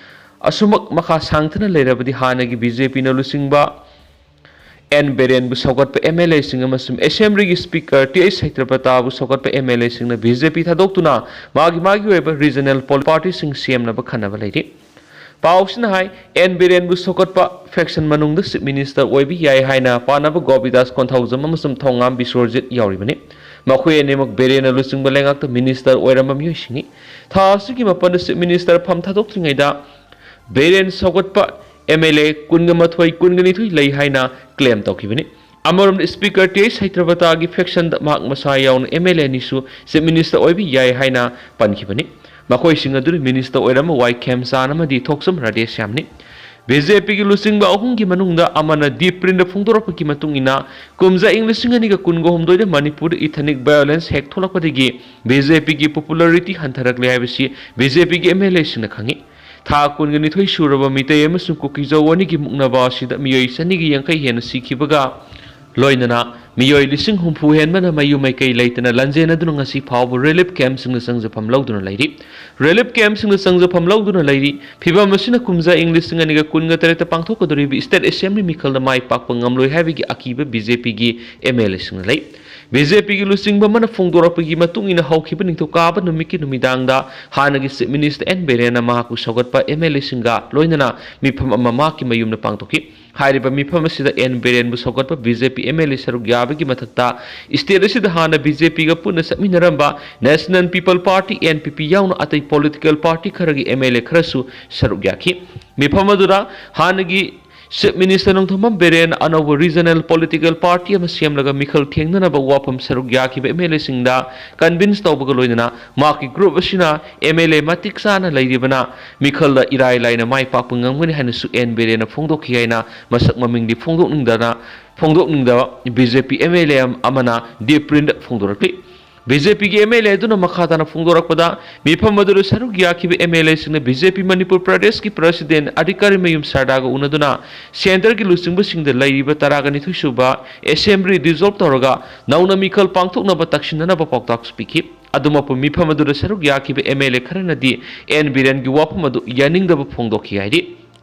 ꯑꯁꯨꯃꯛ ꯃꯈꯥ ꯁꯥꯡꯊꯅ ꯂꯩꯔꯕꯗꯤ ꯍꯥꯟꯅꯒꯤ B J P ꯅ ꯂꯨꯆꯤꯡꯕ ꯑꯦꯟ ꯕꯤꯔꯦꯟꯕꯨ ꯁꯧꯒꯠꯄ M L A ꯁꯤꯡ ꯑꯃꯁꯨꯡ Assembly ꯒꯤ Speaker ꯇꯤ ꯑꯩꯆ ꯁꯩꯇ꯭ꯔꯄꯇꯥꯕꯨ ꯁꯧꯒꯠꯄ M L A ꯁꯤꯡꯅ B J P ꯊꯥꯗꯣꯛꯇꯨꯅ ꯃꯥꯒꯤ ꯃꯥꯒꯤ ꯑꯣꯏꯕ regional party ꯁꯤꯡ ꯁꯦꯝꯅꯕ ꯈꯟꯅꯕ ꯂꯩꯔꯤ꯫ ꯄꯥꯎꯁꯤꯅ ꯍꯥꯏ, ꯑꯦꯟ ꯕꯤꯔꯦꯟꯕꯨ ꯁꯧꯒꯠꯄ faction ꯃꯅꯨꯡꯗ Chief Minister ꯑꯣꯏꯕ ꯌꯥꯏ ꯍꯥꯏꯅ ꯄꯥꯅꯕ ꯒꯣꯄꯤꯗꯥꯁ ꯀꯣꯟꯊꯧꯖꯝ ꯑꯃꯁꯨꯡ ꯊꯧꯉꯥꯝ ꯕꯤꯁ꯭ꯋꯔꯖꯤꯠ ꯌꯥꯎꯔꯤꯕꯅꯤ꯫ ꯃꯈꯣꯏ ꯑꯅꯤꯃꯛ ꯕꯤꯔꯦꯟꯅ ꯂꯨꯆꯤꯡꯕ ꯂꯩꯉꯥꯛꯇ minister ꯑꯣꯏꯔꯝꯕ ꯃꯤꯑꯣꯏꯁꯤꯡꯅꯤ꯫ ꯊꯥ ꯑꯁꯤꯒꯤ ꯃꯥꯄꯟꯗ Chief Minister ꯐꯝ ꯊꯥꯗꯣꯛꯇ꯭ꯔꯤꯉꯩꯗ ꯕꯤꯔꯦꯟ ꯁꯧꯒꯠꯄ M L A ꯀꯨꯟꯒ ꯃꯥꯊꯣꯏ, ꯀꯨꯟꯒ ꯅꯤꯊꯣꯏ ꯂꯩ ꯍꯥꯏꯅ claim ꯇꯧꯈꯤꯕꯅꯤ꯫ ꯑꯃꯔꯣꯝꯗ Speaker ꯇꯤ ꯑꯩꯆ ꯁꯩꯇ꯭ꯔꯄꯇꯥꯒꯤ faction ꯗ ꯃꯍꯥꯛ ꯃꯁꯥ ꯌꯥꯎꯅ M L A ꯑꯅꯤꯁꯨ Chief Minister ꯑꯣꯏꯕ ꯌꯥꯏ ꯍꯥꯏꯅ ꯄꯟꯈꯤꯕꯅꯤ꯫ ꯃꯈꯣꯏꯁꯤꯡ ꯑꯗꯨꯅ minister ꯑꯣꯏꯔꯝꯕ ꯋꯥꯏ ꯈꯦꯝꯆꯥꯟ ꯑꯃꯗꯤ ꯊꯣꯛꯆꯝ ꯔꯥꯙꯦꯁ꯭ꯌꯥꯝꯅꯤ꯫ B J P ꯒꯤ ꯂꯨꯆꯤꯡꯕ ꯑꯍꯨꯝꯒꯤ ꯃꯅꯨꯡꯗ ꯑꯃꯅ deep print ꯐꯣꯡꯗꯣꯔꯛꯄꯒꯤ ꯃꯇꯨꯡ ꯏꯟꯅ, ꯀꯨꯝꯖꯥ ꯏꯪ ꯂꯤꯁꯤꯡ ꯑꯅꯤꯒ ꯀꯨꯟꯒ ꯍꯨꯝꯗꯣꯏꯗ ꯃꯅꯤꯄꯨꯔꯗ ethnic violence ꯍꯦꯛ ꯊꯣꯛꯂꯛꯄꯗꯒꯤ B J P ꯒꯤ popularity ꯍꯟꯊꯔꯛꯂꯦ ꯍꯥꯏꯕꯁꯤ B J P ꯒꯤ M L A ꯁꯤꯡꯅ ꯈꯪꯏ꯫ ꯊꯥ ꯀꯨꯟꯒ ꯅꯤꯊꯣꯏ ꯁꯨꯔꯕ ꯃꯤꯇꯩ ꯑꯃꯁꯨꯡ ꯀꯨꯀꯤꯖꯧ ꯑꯅꯤꯒꯤ ꯃꯨꯛꯅꯕ ꯑꯁꯤꯗ ꯃꯤꯑꯣꯏ ꯆꯅꯤꯒ ꯌꯥꯡꯈꯩ ꯍꯦꯟꯅ ꯁꯤꯈꯤꯕꯒ ꯂꯣꯏꯅꯅ ꯃꯤꯑꯣꯏ ꯂꯤꯁꯤꯡ ꯍꯨꯝꯐꯨ ꯍꯦꯟꯕꯅ ꯃꯌꯨꯝ ꯃꯩꯀꯩ ꯂꯩꯇꯅ ꯂꯟꯖꯦꯟꯅꯗꯨꯅ ꯉꯁꯤ ꯐꯥꯎꯕ relief camp ꯁꯤꯡꯗ ꯆꯪꯖꯐꯝ ꯂꯧꯗꯨꯅ ꯂꯩꯔꯤ꯫ Relief camp ꯁꯤꯡꯗ ꯆꯪꯖꯐꯝ ꯂꯧꯗꯨꯅ ꯂꯩꯔꯤ꯫ ꯐꯤꯚꯝ ꯑꯁꯤꯅ ꯀꯨꯝꯖꯥ ꯏꯪ ꯂꯤꯁꯤꯡ ꯑꯅꯤꯒ ꯀꯨꯟꯒ ꯇꯔꯦꯠꯇ ꯄꯥꯡꯊꯣꯛꯀꯗꯧꯔꯤꯕ State Assembly ꯃꯤꯈꯜꯗ ꯃꯥꯏ ꯄꯥꯛꯄ ꯉꯝꯂꯣꯏ ꯍꯥꯏꯕꯒꯤ ꯑꯀꯤꯕ B J P ꯒꯤ M L A ꯁꯤꯡꯅ ꯂꯩ꯫ B J P ꯒꯤ ꯂꯨꯆꯤꯡꯕ ꯑꯃꯅ ꯐꯣꯡꯗꯣꯔꯛꯄꯒꯤ ꯃꯇꯨꯡ ꯏꯟꯅ, ꯍꯧꯈꯤꯕ ꯅꯤꯡꯊꯧꯀꯥꯕ ꯅꯨꯃꯤꯠꯀꯤ ꯅꯨꯃꯤꯗꯥꯡꯗ ꯍꯥꯟꯅꯒꯤ Chief Minister ꯑꯦꯟ ꯕꯤꯔꯦꯟꯅ ꯃꯍꯥꯛꯄꯨ ꯁꯧꯒꯠꯄ M L A ꯁꯤꯡꯒ ꯂꯣꯏꯅꯅ ꯃꯤꯐꯝ ꯑꯃ ꯃꯍꯥꯛꯀꯤ ꯃꯌꯨꯝꯗ ꯄꯥꯡꯊꯣꯛꯈꯤ꯫ ꯍꯥꯏꯔꯤꯕ ꯃꯤꯐꯝ ꯑꯁꯤꯗ ꯑꯦꯟ ꯕꯤꯔꯦꯟꯕꯨ ꯁꯧꯒꯠꯄ B J P M L A ꯁꯔꯨꯛ ꯌꯥꯕꯒꯤ ꯃꯊꯛꯇ, state ꯑꯁꯤꯗ ꯍꯥꯟꯅ B J P ꯒ ꯄꯨꯟꯅ ꯆꯠꯃꯤꯟꯅꯔꯝꯕ National People Party, N P P, ꯌꯥꯎꯅ ꯑꯇꯩ political party ꯈꯔꯒꯤ M L A ꯈꯔꯁꯨ ꯁꯔꯨꯛ ꯌꯥꯈꯤ꯫ ꯃꯤꯐꯝ ꯑꯗꯨꯗ ꯍꯥꯟꯅꯒꯤ Chief Minister ꯅꯣꯡꯊꯣꯝꯕꯝ ꯕꯤꯔꯦꯟ ꯑꯅꯧꯕ regional political party ꯑꯃ ꯁꯦꯝꯂꯒ ꯃꯤꯈꯜ ꯊꯦꯡꯅꯅꯕ ꯋꯥꯐꯝ ꯁꯔꯨꯛ ꯌꯥꯈꯤꯕ M L A ꯁꯤꯡꯗ convince ꯇꯧꯕꯒ ꯂꯣꯏꯅꯅ ꯃꯍꯥꯛꯀꯤ group ꯑꯁꯤꯅ M L A ꯃꯇꯤꯛ ꯆꯥꯅ ꯂꯩꯔꯤꯕꯅ ꯃꯤꯈꯜꯗ ꯏꯔꯥꯏ ꯂꯥꯏꯅ ꯃꯥꯏ ꯄꯥꯛꯄ ꯉꯝꯒꯅꯤ ꯍꯥꯏꯅꯁꯨ ꯑꯦꯟ ꯕꯤꯔꯦꯟꯅ ꯐꯣꯡꯗꯣꯛꯈꯤ ꯍꯥꯏꯅ ꯃꯁꯛ ꯃꯃꯤꯡꯗꯤ ꯐꯣꯡꯗꯣꯛꯅꯤꯡꯗꯅ, ꯐꯣꯡꯗꯣꯛꯅꯤꯡꯗꯕ B J P M L A ꯑꯃꯅ deep print ꯐꯣꯡꯗꯣꯔꯛꯂꯤ꯫ ꯕꯤ ꯖꯦ ꯄꯤꯒꯤ ꯑꯦꯝ ꯑꯦꯜ ꯑꯦ ꯑꯗꯨꯅ ꯃꯈꯥ ꯇꯥꯅ ꯐꯣꯡꯗꯣꯔꯛꯄꯗ, ꯃꯤꯐꯝ ꯑꯗꯨꯗ ꯁꯔꯨꯛ ꯌꯥꯈꯤꯕ ꯑꯦꯝ ꯑꯦꯜ ꯑꯦꯁꯤꯡꯅ ꯕꯤ ꯖꯦ ꯄꯤ ꯃꯅꯤꯄꯨꯔ ꯄ꯭ꯔꯗꯦꯁꯀꯤ ꯄ꯭ꯔꯁꯤꯗꯦꯟ ꯑꯙꯤꯀꯥꯔꯤ ꯃꯌꯨꯝ ꯁꯔꯗꯥꯒ ꯎꯅꯗꯨꯅ ꯁꯦꯟꯇꯔꯒꯤ ꯂꯨꯆꯤꯡꯕꯁꯤꯡꯗ ꯂꯩꯔꯤꯕ ꯇꯔꯥꯒ ꯅꯤꯊꯣꯏ ꯁꯨꯕ ꯑꯦꯁꯦꯝꯕ꯭ꯂꯤ ꯗꯤꯖꯣꯜꯕ ꯇꯧꯔꯒ ꯅꯧꯅ ꯃꯤꯈꯜ ꯄꯥꯡꯊꯣꯛꯅꯕ ꯇꯛꯁꯤꯟꯅꯅꯕ ꯄꯥꯎꯇꯥꯛꯁꯨ ꯄꯤꯈꯤ꯫ ꯑꯗꯨꯃꯛꯄꯨ ꯃꯤꯐꯝ ꯑꯗꯨꯗ ꯁꯔꯨꯛ ꯌꯥꯈꯤꯕ ꯑꯦꯝ ꯑꯦꯜ ꯑꯦ ꯈꯔꯅꯗꯤ ꯑꯦꯟ ꯕꯤꯔꯦꯟꯒꯤ ꯋꯥꯐꯝ ꯑꯗꯨ ꯌꯥꯅꯤꯡꯗꯕ ꯐꯣꯡꯗꯣꯛꯈꯤ ꯍꯥꯏꯔꯤ꯫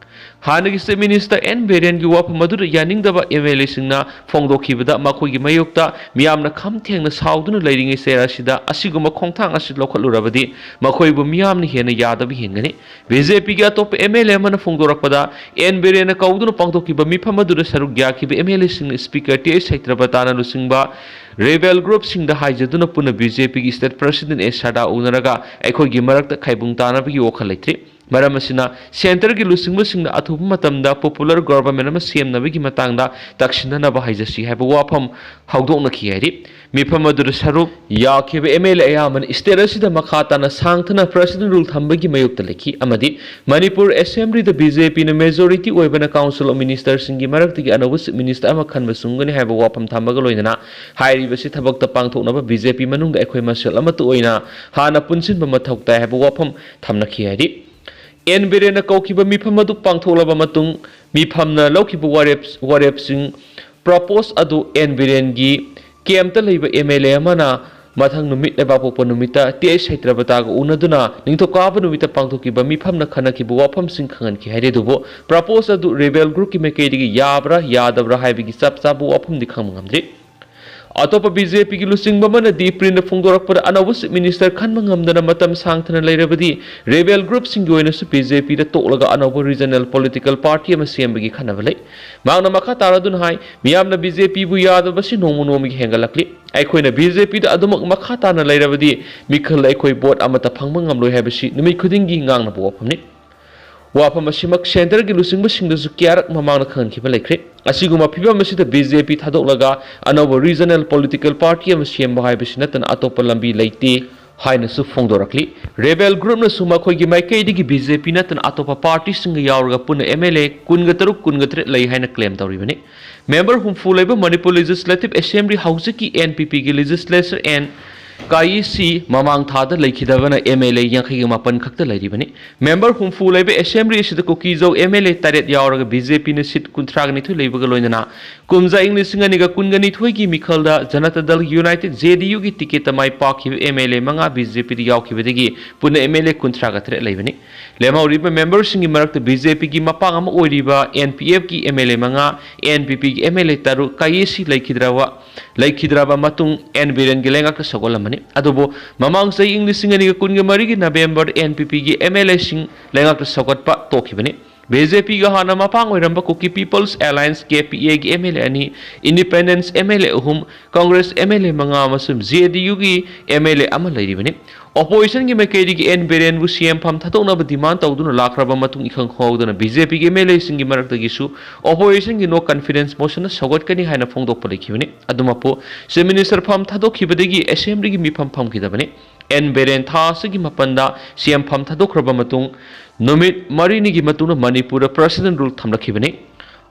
ꯍꯥꯟꯅꯒꯤ ꯆꯤꯐ ꯃꯤꯅꯤꯁꯇꯔ ꯑꯦꯟ ꯕꯤꯔꯦꯟꯒꯤ ꯋꯥꯐꯝ ꯑꯗꯨꯗ ꯌꯥꯅꯤꯡꯗꯕ ꯑꯦꯝ ꯑꯦꯜ ꯑꯦꯁꯤꯡꯅ ꯐꯣꯡꯗꯣꯛꯈꯤꯕꯗ ꯃꯈꯣꯏꯒꯤ ꯃꯥꯌꯣꯛꯇ ꯃꯤꯌꯥꯝꯅ ꯈꯝ ꯊꯦꯡꯅ ꯁꯥꯎꯗꯨꯅ ꯂꯩꯔꯤꯉꯩ ꯆꯩꯔꯥ ꯑꯁꯤꯗ ꯑꯁꯤꯒꯨꯝꯕ ꯈꯣꯡꯊꯥꯡ ꯑꯁꯤ ꯂꯧꯈꯠꯂꯨꯔꯕꯗꯤ ꯃꯈꯣꯏꯕꯨ ꯃꯤꯌꯥꯝꯅ ꯍꯦꯟꯅ ꯌꯥꯗꯕ ꯍꯦꯟꯒꯅꯤ꯫ ꯕꯤ ꯖꯦ ꯄꯤꯒꯤ ꯑꯇꯣꯞꯄ ꯑꯦꯝ ꯑꯦꯜ ꯑꯦ ꯑꯃꯅ ꯐꯣꯡꯗꯣꯔꯛꯄꯗ, ꯑꯦꯟ ꯕꯤꯔꯦꯟꯅ ꯀꯧꯗꯨꯅ ꯄꯥꯡꯊꯣꯛꯈꯤꯕ ꯃꯤꯐꯝ ꯑꯗꯨꯗ ꯁꯔꯨꯛ ꯌꯥꯈꯤꯕ ꯑꯦꯝ ꯑꯦꯜ ꯑꯦꯁꯤꯡꯅ ꯁ꯭ꯄꯤꯀꯔ ꯇꯤ ꯑꯩꯆ ꯁꯩꯇ꯭ꯔꯕꯇꯥꯅ ꯂꯨꯆꯤꯡꯕ ꯔꯦꯕꯦꯜ ꯒ꯭ꯔꯨꯞꯁꯤꯡꯗ ꯍꯥꯏꯖꯗꯨꯅ ꯄꯨꯟꯅ ꯕꯤ ꯖꯦ ꯄꯤꯒꯤ ꯁ꯭ꯇꯦꯠ ꯄ꯭ꯔꯁꯤꯗꯦꯟ ꯑꯦꯁ ꯁꯔꯗꯥ ꯎꯅꯔꯒ ꯑꯩꯈꯣꯏꯒꯤ ꯃꯔꯛꯇ ꯈꯥꯏꯕꯨꯡ ꯇꯥꯅꯕꯒꯤ ꯋꯥꯈꯜ ꯂꯩꯇ꯭ꯔꯤ꯫ ꯃꯔꯝ ꯑꯁꯤꯅ, ꯁꯦꯟꯇꯔꯒꯤ ꯂꯨꯆꯤꯡꯕꯁꯤꯡꯅ ꯑꯊꯨꯕ ꯃꯇꯝꯗ ꯄꯣꯄꯨꯂꯔ ꯒꯣꯚꯔꯟꯃꯦꯟ ꯑꯃ ꯁꯦꯝꯅꯕꯒꯤ ꯃꯇꯥꯡꯗ ꯇꯛꯁꯤꯟꯅꯅꯕ ꯍꯥꯏꯖꯁꯤ ꯍꯥꯏꯕ ꯋꯥꯐꯝ ꯍꯧꯗꯣꯛꯅꯈꯤ ꯍꯥꯏꯔꯤ꯫ ꯃꯤꯐꯝ ꯑꯗꯨꯗ ꯁꯔꯨꯛ ꯌꯥꯈꯤꯕ ꯑꯦꯝ ꯑꯦꯜ ꯑꯦ ꯑꯌꯥꯝꯕꯅ ꯁ꯭ꯇꯦꯠ ꯑꯁꯤꯗ ꯃꯈꯥ ꯇꯥꯅ ꯁꯥꯡꯊꯅ ꯄ꯭ꯔꯁꯤꯗꯦꯟ ꯔꯨꯜ ꯊꯝꯕꯒꯤ ꯃꯥꯌꯣꯛꯇ ꯂꯩꯈꯤ ꯑꯃꯗꯤ ꯃꯅꯤꯄꯨꯔ ꯑꯦꯁꯦꯝꯕ꯭ꯂꯤꯗ ꯕꯤ ꯖꯦ ꯄꯤꯅ ꯃꯦꯖꯣꯔꯤꯇꯤ ꯑꯣꯏꯕꯅ ꯀꯥꯎꯟꯁꯤꯜ ꯑꯣꯐ ꯃꯤꯅꯤꯁꯇꯔꯁꯤꯡꯒꯤ ꯃꯔꯛꯇꯒꯤ ꯑꯅꯧꯕ ꯆꯤꯐ ꯃꯤꯅꯤꯁꯇꯔ ꯑꯃ ꯈꯟꯕ ꯆꯨꯝꯒꯅꯤ ꯍꯥꯏꯕ ꯋꯥꯐꯝ ꯊꯝꯕꯒ ꯂꯣꯏꯅꯅ ꯍꯥꯏꯔꯤꯕꯁꯤ ꯊꯕꯛꯇ ꯄꯥꯡꯊꯣꯛꯅꯕ ꯕꯤ ꯖꯦ ꯄꯤ ꯃꯅꯨꯡꯗ ꯑꯩꯈꯣꯏ ꯃꯁꯦꯜ ꯑꯃꯠꯇ ꯑꯣꯏꯅ ꯍꯥꯟꯅ ꯄꯨꯟꯁꯤꯟꯕ ꯃꯊꯧ ꯇꯥꯏ ꯍꯥꯏꯕ ꯋꯥꯐꯝ ꯊꯝꯅꯈꯤ ꯍꯥꯏꯔꯤ꯫ ꯑꯦꯟ ꯕꯤꯔꯦꯟꯅ ꯀꯧꯈꯤꯕ ꯃꯤꯐꯝ ꯑꯗꯨ ꯄꯥꯡꯊꯣꯛꯂꯕ ꯃꯇꯨꯡ, ꯃꯤꯐꯝꯅ ꯂꯧꯈꯤꯕ ꯋꯥꯔꯦꯞ-, ꯋꯥꯔꯦꯞꯁꯤꯡ, ꯄ꯭ꯔꯄꯣꯁ ꯑꯗꯨ ꯑꯦꯟ ꯕꯤꯔꯦꯟꯒꯤ ꯀꯦꯝꯞꯇ ꯂꯩꯕ ꯑꯦꯝ ꯑꯦꯜ ꯑꯦ ꯑꯃꯅ ꯃꯊꯪ ꯅꯨꯃꯤꯠ ꯂꯩꯕꯥꯛꯄꯣꯛꯄ ꯅꯨꯃꯤꯠꯇ ꯇꯤ ꯑꯩꯆ ꯁꯩꯇ꯭ꯔꯕꯇꯥꯒ ꯎꯅꯗꯨꯅ ꯅꯤꯡꯊꯧꯀꯥꯕ ꯅꯨꯃꯤꯠꯇ ꯄꯥꯡꯊꯣꯛꯈꯤꯕ ꯃꯤꯐꯝꯅ ꯈꯟꯅꯈꯤꯕ ꯋꯥꯐꯝꯁꯤꯡ ꯈꯪꯍꯟꯈꯤ ꯍꯥꯏꯔꯤ꯫ ꯑꯗꯨꯕꯨ ꯄ꯭ꯔꯄꯣꯁ ꯑꯗꯨ ꯔꯦꯕꯦꯜ ꯒ꯭ꯔꯨꯞꯀꯤ ꯃꯥꯏꯀꯩꯗꯒꯤ ꯌꯥꯕ꯭ꯔꯥ ꯌꯥꯗꯕ꯭ꯔꯥ ꯍꯥꯏꯕꯒꯤ ꯆꯞ ꯆꯥꯕ ꯋꯥꯐꯝꯗꯤ ꯈꯪꯕ ꯉꯝꯗ꯭ꯔꯤ꯫ ꯑꯇꯣꯞꯄ ꯕꯤ ꯖꯦ ꯄꯤꯒꯤ ꯂꯨꯆꯤꯡꯕ ꯑꯃꯅꯗꯤ ꯄ꯭ꯔꯤꯟꯗ ꯐꯣꯡꯗꯣꯔꯛꯄꯗ ꯑꯅꯧꯕ ꯆꯤꯐ ꯃꯤꯅꯤꯁꯇꯔ ꯈꯟꯕ ꯉꯝꯗꯅ ꯃꯇꯝ ꯁꯥꯡꯊꯅ ꯂꯩꯔꯕꯗꯤ ꯔꯦꯕꯦꯜ ꯒ꯭ꯔꯨꯞꯁꯤꯡꯒꯤ ꯑꯣꯏꯅꯁꯨ ꯕꯤ ꯖꯦ ꯄꯤꯗ ꯇꯣꯛꯂꯒ ꯑꯅꯧꯕ ꯔꯤꯖꯅꯦꯜ ꯄꯣꯂꯤꯇꯤꯀꯦꯜ ꯄꯥꯔꯇꯤ ꯑꯃ ꯁꯦꯝꯕꯒꯤ ꯈꯟꯅꯕ ꯂꯩ꯫ ꯃꯍꯥꯛꯅ ꯃꯈꯥ ꯇꯥꯔꯗꯨꯅ ꯍꯥꯏ, ꯃꯤꯌꯥꯝꯅ ꯕꯤ ꯖꯦ ꯄꯤꯕꯨ ꯌꯥꯗꯕꯁꯤ ꯅꯣꯡꯃ ꯅꯣꯡꯃꯒꯤ ꯍꯦꯟꯒꯠꯂꯛꯂꯤ꯫ ꯑꯩꯈꯣꯏꯅ ꯕꯤ ꯖꯦ ꯄꯤꯗ ꯑꯗꯨꯃꯛ ꯃꯈꯥ ꯇꯥꯅ ꯂꯩꯔꯕꯗꯤ ꯃꯤꯈꯜ ꯑꯩꯈꯣꯏ ꯚꯣꯠ ꯑꯃꯠꯇ ꯐꯪꯕ ꯉꯝꯂꯣꯏ ꯍꯥꯏꯕꯁꯤ ꯅꯨꯃꯤꯠ ꯈꯨꯗꯤꯡꯒꯤ ꯉꯥꯡꯅꯕ ꯋꯥꯐꯝꯅꯤ꯫ ꯋꯥꯐꯝ ꯑꯁꯤꯃꯛ ꯁꯦꯟꯇꯔꯒꯤ ꯂꯨꯆꯤꯡꯕꯁꯤꯡꯗꯁꯨ ꯀꯌꯥꯔꯛ ꯃꯃꯥꯡꯗ ꯈꯪꯍꯟꯈꯤꯕ ꯂꯩꯈ꯭ꯔꯦ꯫ ꯑꯁꯤꯒꯨꯝꯕ ꯐꯤꯚꯝ ꯑꯁꯤꯗ ꯕꯤ ꯖꯦ ꯄꯤ ꯊꯥꯗꯣꯛꯂꯒ ꯑꯅꯧꯕ ꯔꯤꯖꯅꯦꯜ ꯄꯣꯂꯤꯇꯤꯀꯦꯜ ꯄꯥꯔꯇꯤ ꯑꯃ ꯁꯦꯝꯕ ꯍꯥꯏꯕꯁꯤ ꯅꯠꯇꯅ ꯑꯇꯣꯞꯄ ꯂꯝꯕꯤ ꯂꯩꯇꯦ ꯍꯥꯏꯅꯁꯨ ꯐꯣꯡꯗꯣꯔꯛꯂꯤ꯫ ꯔꯦꯕꯦꯜ ꯒ꯭ꯔꯨꯞꯅꯁꯨ ꯃꯈꯣꯏꯒꯤ ꯃꯥꯏꯀꯩꯗꯒꯤ ꯕꯤ ꯖꯦ ꯄꯤ ꯅꯠꯇꯅ ꯑꯇꯣꯞꯄ ꯄꯥꯔꯇꯤꯁꯤꯡꯒ ꯌꯥꯎꯔꯒ ꯄꯨꯟꯅ ꯑꯦꯝ ꯑꯦꯜ ꯑꯦ ꯀꯨꯟꯒ ꯇꯔꯨꯛ, ꯀꯨꯟꯒ ꯇꯔꯦꯠ ꯂꯩ ꯍꯥꯏꯅ ꯀ꯭ꯂꯦꯝ ꯇꯧꯔꯤꯕꯅꯤ꯫ ꯃꯦꯝꯕꯔ ꯍꯨꯝꯐꯨ ꯂꯩꯕ ꯃꯅꯤꯄꯨꯔ ꯂꯦꯖꯤꯁꯂꯦꯇꯤꯚ ꯑꯦꯁꯦꯝꯕ꯭ꯂꯤ ꯍꯧꯖꯤꯛꯀꯤ ꯑꯦꯟ ꯄꯤ ꯄꯤꯒꯤ ꯂꯦꯖꯤꯁꯂꯦꯆꯔ ꯑꯦꯟ ꯀꯥꯏꯁꯤ ꯃꯃꯥꯡ ꯊꯥꯗ ꯂꯩꯈꯤꯗꯕꯅ M L A ꯌꯥꯡꯈꯩꯒ ꯃꯥꯄꯟ ꯈꯛꯇ ꯂꯩꯔꯤꯕꯅꯤ꯫ ꯃꯦꯝꯕꯔ ꯍꯨꯝꯐꯨ ꯂꯩꯕ ꯑꯦꯁꯦꯝꯕ꯭ꯂꯤ ꯑꯁꯤꯗ ꯀꯨꯀꯤꯖꯧ M L A ꯇꯔꯦꯠ ꯌꯥꯎꯔꯒ B J P ꯅ ꯁꯤꯠ ꯀꯨꯟꯊ꯭ꯔꯥꯒ ꯅꯤꯊꯣꯏ ꯂꯩꯕꯒ ꯂꯣꯏꯅꯅ ꯀꯨꯝꯖꯥ ꯏꯪ ꯂꯤꯁꯤꯡ ꯑꯅꯤꯒ ꯀꯨꯟꯒ ꯅꯤꯊꯣꯏꯒꯤ ꯃꯤꯈꯜꯗ ꯖꯅꯇꯥ ꯗꯜ ꯌꯨꯅꯥꯏꯇꯦꯗ, J D U ꯒꯤ ꯇꯤꯀꯦꯠꯇ ꯃꯥꯏ ꯄꯥꯛꯈꯤꯕ M L A ꯃꯉꯥ B J P ꯗ ꯌꯥꯎꯈꯤꯕꯗꯒꯤ ꯄꯨꯟꯅ M L A ꯀꯨꯟꯊ꯭ꯔꯥꯒ ꯇꯔꯦꯠ ꯂꯩꯕꯅꯤ꯫ ꯂꯦꯝꯍꯧꯔꯤꯕ ꯃꯦꯝꯕꯔꯁꯤꯡꯒꯤ ꯃꯔꯛꯇ B J P ꯒꯤ ꯃꯄꯥꯡ ꯑꯃ ꯑꯣꯏꯔꯤꯕ N P F ꯀꯤ M L A ꯃꯉꯥ, N P P ꯒꯤ M L A ꯇꯔꯨꯛ, ꯀꯥꯏꯁꯤ ꯂꯩꯈꯤꯗ꯭ꯔꯕ ꯂꯩꯈꯤꯗ꯭ꯔꯕ ꯃꯇꯨꯡ N ꯕꯤꯔꯦꯟꯒꯤ ꯂꯩꯉꯥꯛꯇ ꯁꯧꯒꯠꯂꯝꯕꯅꯤ꯫ ꯑꯗꯨꯕꯨ ꯃꯃꯥꯡ ꯆꯍꯤ ꯏꯪ ꯂꯤꯁꯤꯡ ꯑꯅꯤꯒ ꯀꯨꯟꯒ ꯃꯔꯤꯒꯤ ꯅꯕꯦꯝꯕꯔ N P P ꯒꯤ M L A ꯁꯤꯡ ꯂꯩꯉꯥꯛꯇ ꯁꯧꯒꯠꯄ ꯇꯣꯛꯈꯤꯕꯅꯤ꯫ B J P ꯒ ꯍꯥꯟꯅ ꯃꯄꯥꯡ ꯑꯣꯏꯔꯝꯕ Kuki People's Alliance, K P A ꯒꯤ M L A ꯑꯅꯤ, Independence M L A ꯑꯍꯨꯝ, Congress M L A ꯃꯉꯥ ꯑꯃꯁꯨꯡ J D U ꯒꯤ M L A ꯑꯃ ꯂꯩꯔꯤꯕꯅꯤ꯫ Opposition ꯒꯤ ꯃꯥꯏꯀꯩꯗꯒꯤ N ꯕꯤꯔꯦꯟꯕꯨ C M ꯐꯝ ꯊꯥꯗꯣꯛꯅꯕ demand ꯇꯧꯗꯨꯅ ꯂꯥꯛꯈ꯭ꯔꯕ ꯃꯇꯨꯡ, ꯏꯈꯪ ꯈꯪꯍꯧꯗꯅ B J P ꯒꯤ M L A ꯁꯤꯡꯒꯤ ꯃꯔꯛꯇꯒꯤꯁꯨ opposition ꯒꯤ no confidence motion ꯅ ꯁꯧꯒꯠꯀꯅꯤ ꯍꯥꯏꯅ ꯐꯣꯡꯗꯣꯛꯄ ꯂꯩꯈꯤꯕꯅꯤ꯫ ꯑꯗꯨꯃꯛꯄꯨ, Chief Minister ꯐꯝ ꯊꯥꯗꯣꯛꯈꯤꯕꯗꯒꯤ ꯑꯦꯁꯦꯝꯕ꯭ꯂꯤꯒꯤ ꯃꯤꯐꯝ ꯐꯝꯈꯤꯗꯕꯅꯤ꯫ N ꯕꯤꯔꯦꯟ ꯊꯥ ꯑꯁꯤꯒꯤ ꯃꯥꯄꯟꯗ C M ꯐꯝ ꯊꯥꯗꯣꯛꯈ꯭ꯔꯕ ꯃꯇꯨꯡ, ꯅꯨꯃꯤꯠ ꯃꯔꯤꯅꯤꯒꯤ ꯃꯇꯨꯡꯗ ꯃꯅꯤꯄꯨꯔꯗ President Rule ꯊꯝꯂꯛꯈꯤꯕꯅꯤ꯫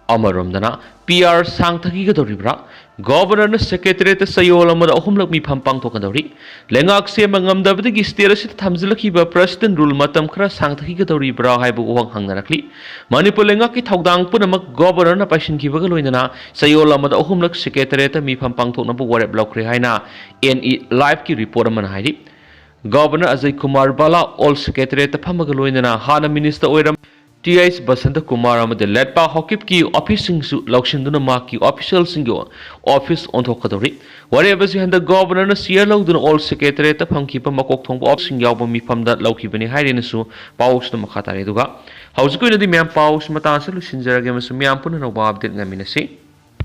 ꯑꯃꯔꯣꯝꯗꯅ, P R ꯁꯥꯡꯊꯈꯤꯒꯗꯧꯔꯤꯕ꯭ꯔꯥ? Governor ꯅ Secretariat ꯇ ꯆꯌꯣꯜ ꯑꯃꯗ ꯑꯍꯨꯝꯂꯛ ꯃꯤꯐꯝ ꯄꯥꯡꯊꯣꯛꯀꯗꯧꯔꯤ꯫ ꯂꯩꯉꯥꯛ ꯁꯦꯝꯕ ꯉꯝꯗꯕꯗꯒꯤ state ꯑꯁꯤꯗ ꯊꯝꯖꯤꯜꯂꯛꯈꯤꯕ President Rule ꯃꯇꯝ ꯈꯔ ꯁꯥꯡꯊꯈꯤꯒꯗꯧꯔꯤꯕ꯭ꯔꯥ ꯍꯥꯏꯕ ꯋꯥꯍꯪ ꯍꯪꯅꯔꯛꯂꯤ꯫ ꯃꯅꯤꯄꯨꯔ ꯂꯩꯉꯥꯛꯀꯤ ꯊꯧꯗꯥꯡ ꯄꯨꯝꯅꯃꯛ Governor ꯅ ꯄꯥꯏꯁꯤꯟꯈꯤꯕꯒ ꯂꯣꯏꯅꯅ ꯆꯌꯣꯜ ꯑꯃꯗ ꯑꯍꯨꯝꯂꯛ Secretariat ꯇ ꯃꯤꯐꯝ ꯄꯥꯡꯊꯣꯛꯅꯕ ꯋꯥꯔꯦꯞ ꯂꯧꯈ꯭ꯔꯦ ꯍꯥꯏꯅ N E Live ꯀꯤ report ꯑꯃꯅ ꯍꯥꯏꯔꯤ꯫ Governor Ajay Kumar ꯚꯥꯂꯥ Old Secretariat ꯇ ꯐꯝꯃꯒ ꯂꯣꯏꯅꯅ ꯍꯥꯟꯅ Minister ꯑꯣꯏꯔꯝ T H ꯕꯁꯟꯇ ꯀꯨꯃꯥꯔ ꯑꯃꯗꯤ ꯂꯦꯠꯄꯥ ꯍꯣꯀꯤꯞꯀꯤ office ꯁꯤꯡꯁꯨ ꯂꯧꯁꯤꯟꯗꯨꯅ ꯃꯍꯥꯛꯀꯤ official ꯁꯤꯡꯒꯤ office ꯑꯣꯟꯊꯣꯛꯀꯗꯧꯔꯤ꯫ ꯋꯥꯔꯦꯞ ꯑꯁꯤ ꯍꯟꯗꯛ Governor ꯅ chair ꯂꯧꯗꯨꯅ Old Secretariat ꯇ ꯐꯝꯈꯤꯕ ꯃꯀꯣꯛ ꯊꯣꯡꯕ office ꯁꯤꯡ ꯌꯥꯎꯕ ꯃꯤꯐꯝꯗ ꯂꯧꯈꯤꯕꯅꯤ ꯍꯥꯏꯔꯦꯅꯁꯨ ꯄꯥꯎ ꯑꯁꯤꯗ ꯃꯈꯥ ꯇꯥꯔꯤ꯫ ꯑꯗꯨꯒ ꯍꯧꯖꯤꯛꯀꯤ ꯑꯣꯏꯅꯗꯤ ꯃꯌꯥꯝ ꯄꯥꯎ ꯑꯁꯤ ꯃꯇꯥꯡ ꯑꯁꯤꯗ ꯂꯣꯏꯁꯤꯟꯖꯔꯒꯦ ꯑꯃꯁꯨꯡ ꯃꯌꯥꯝ ꯄꯨꯟꯅ ꯑꯅꯧꯕ update ꯉꯥꯏꯃꯤꯟꯅꯁꯤ꯫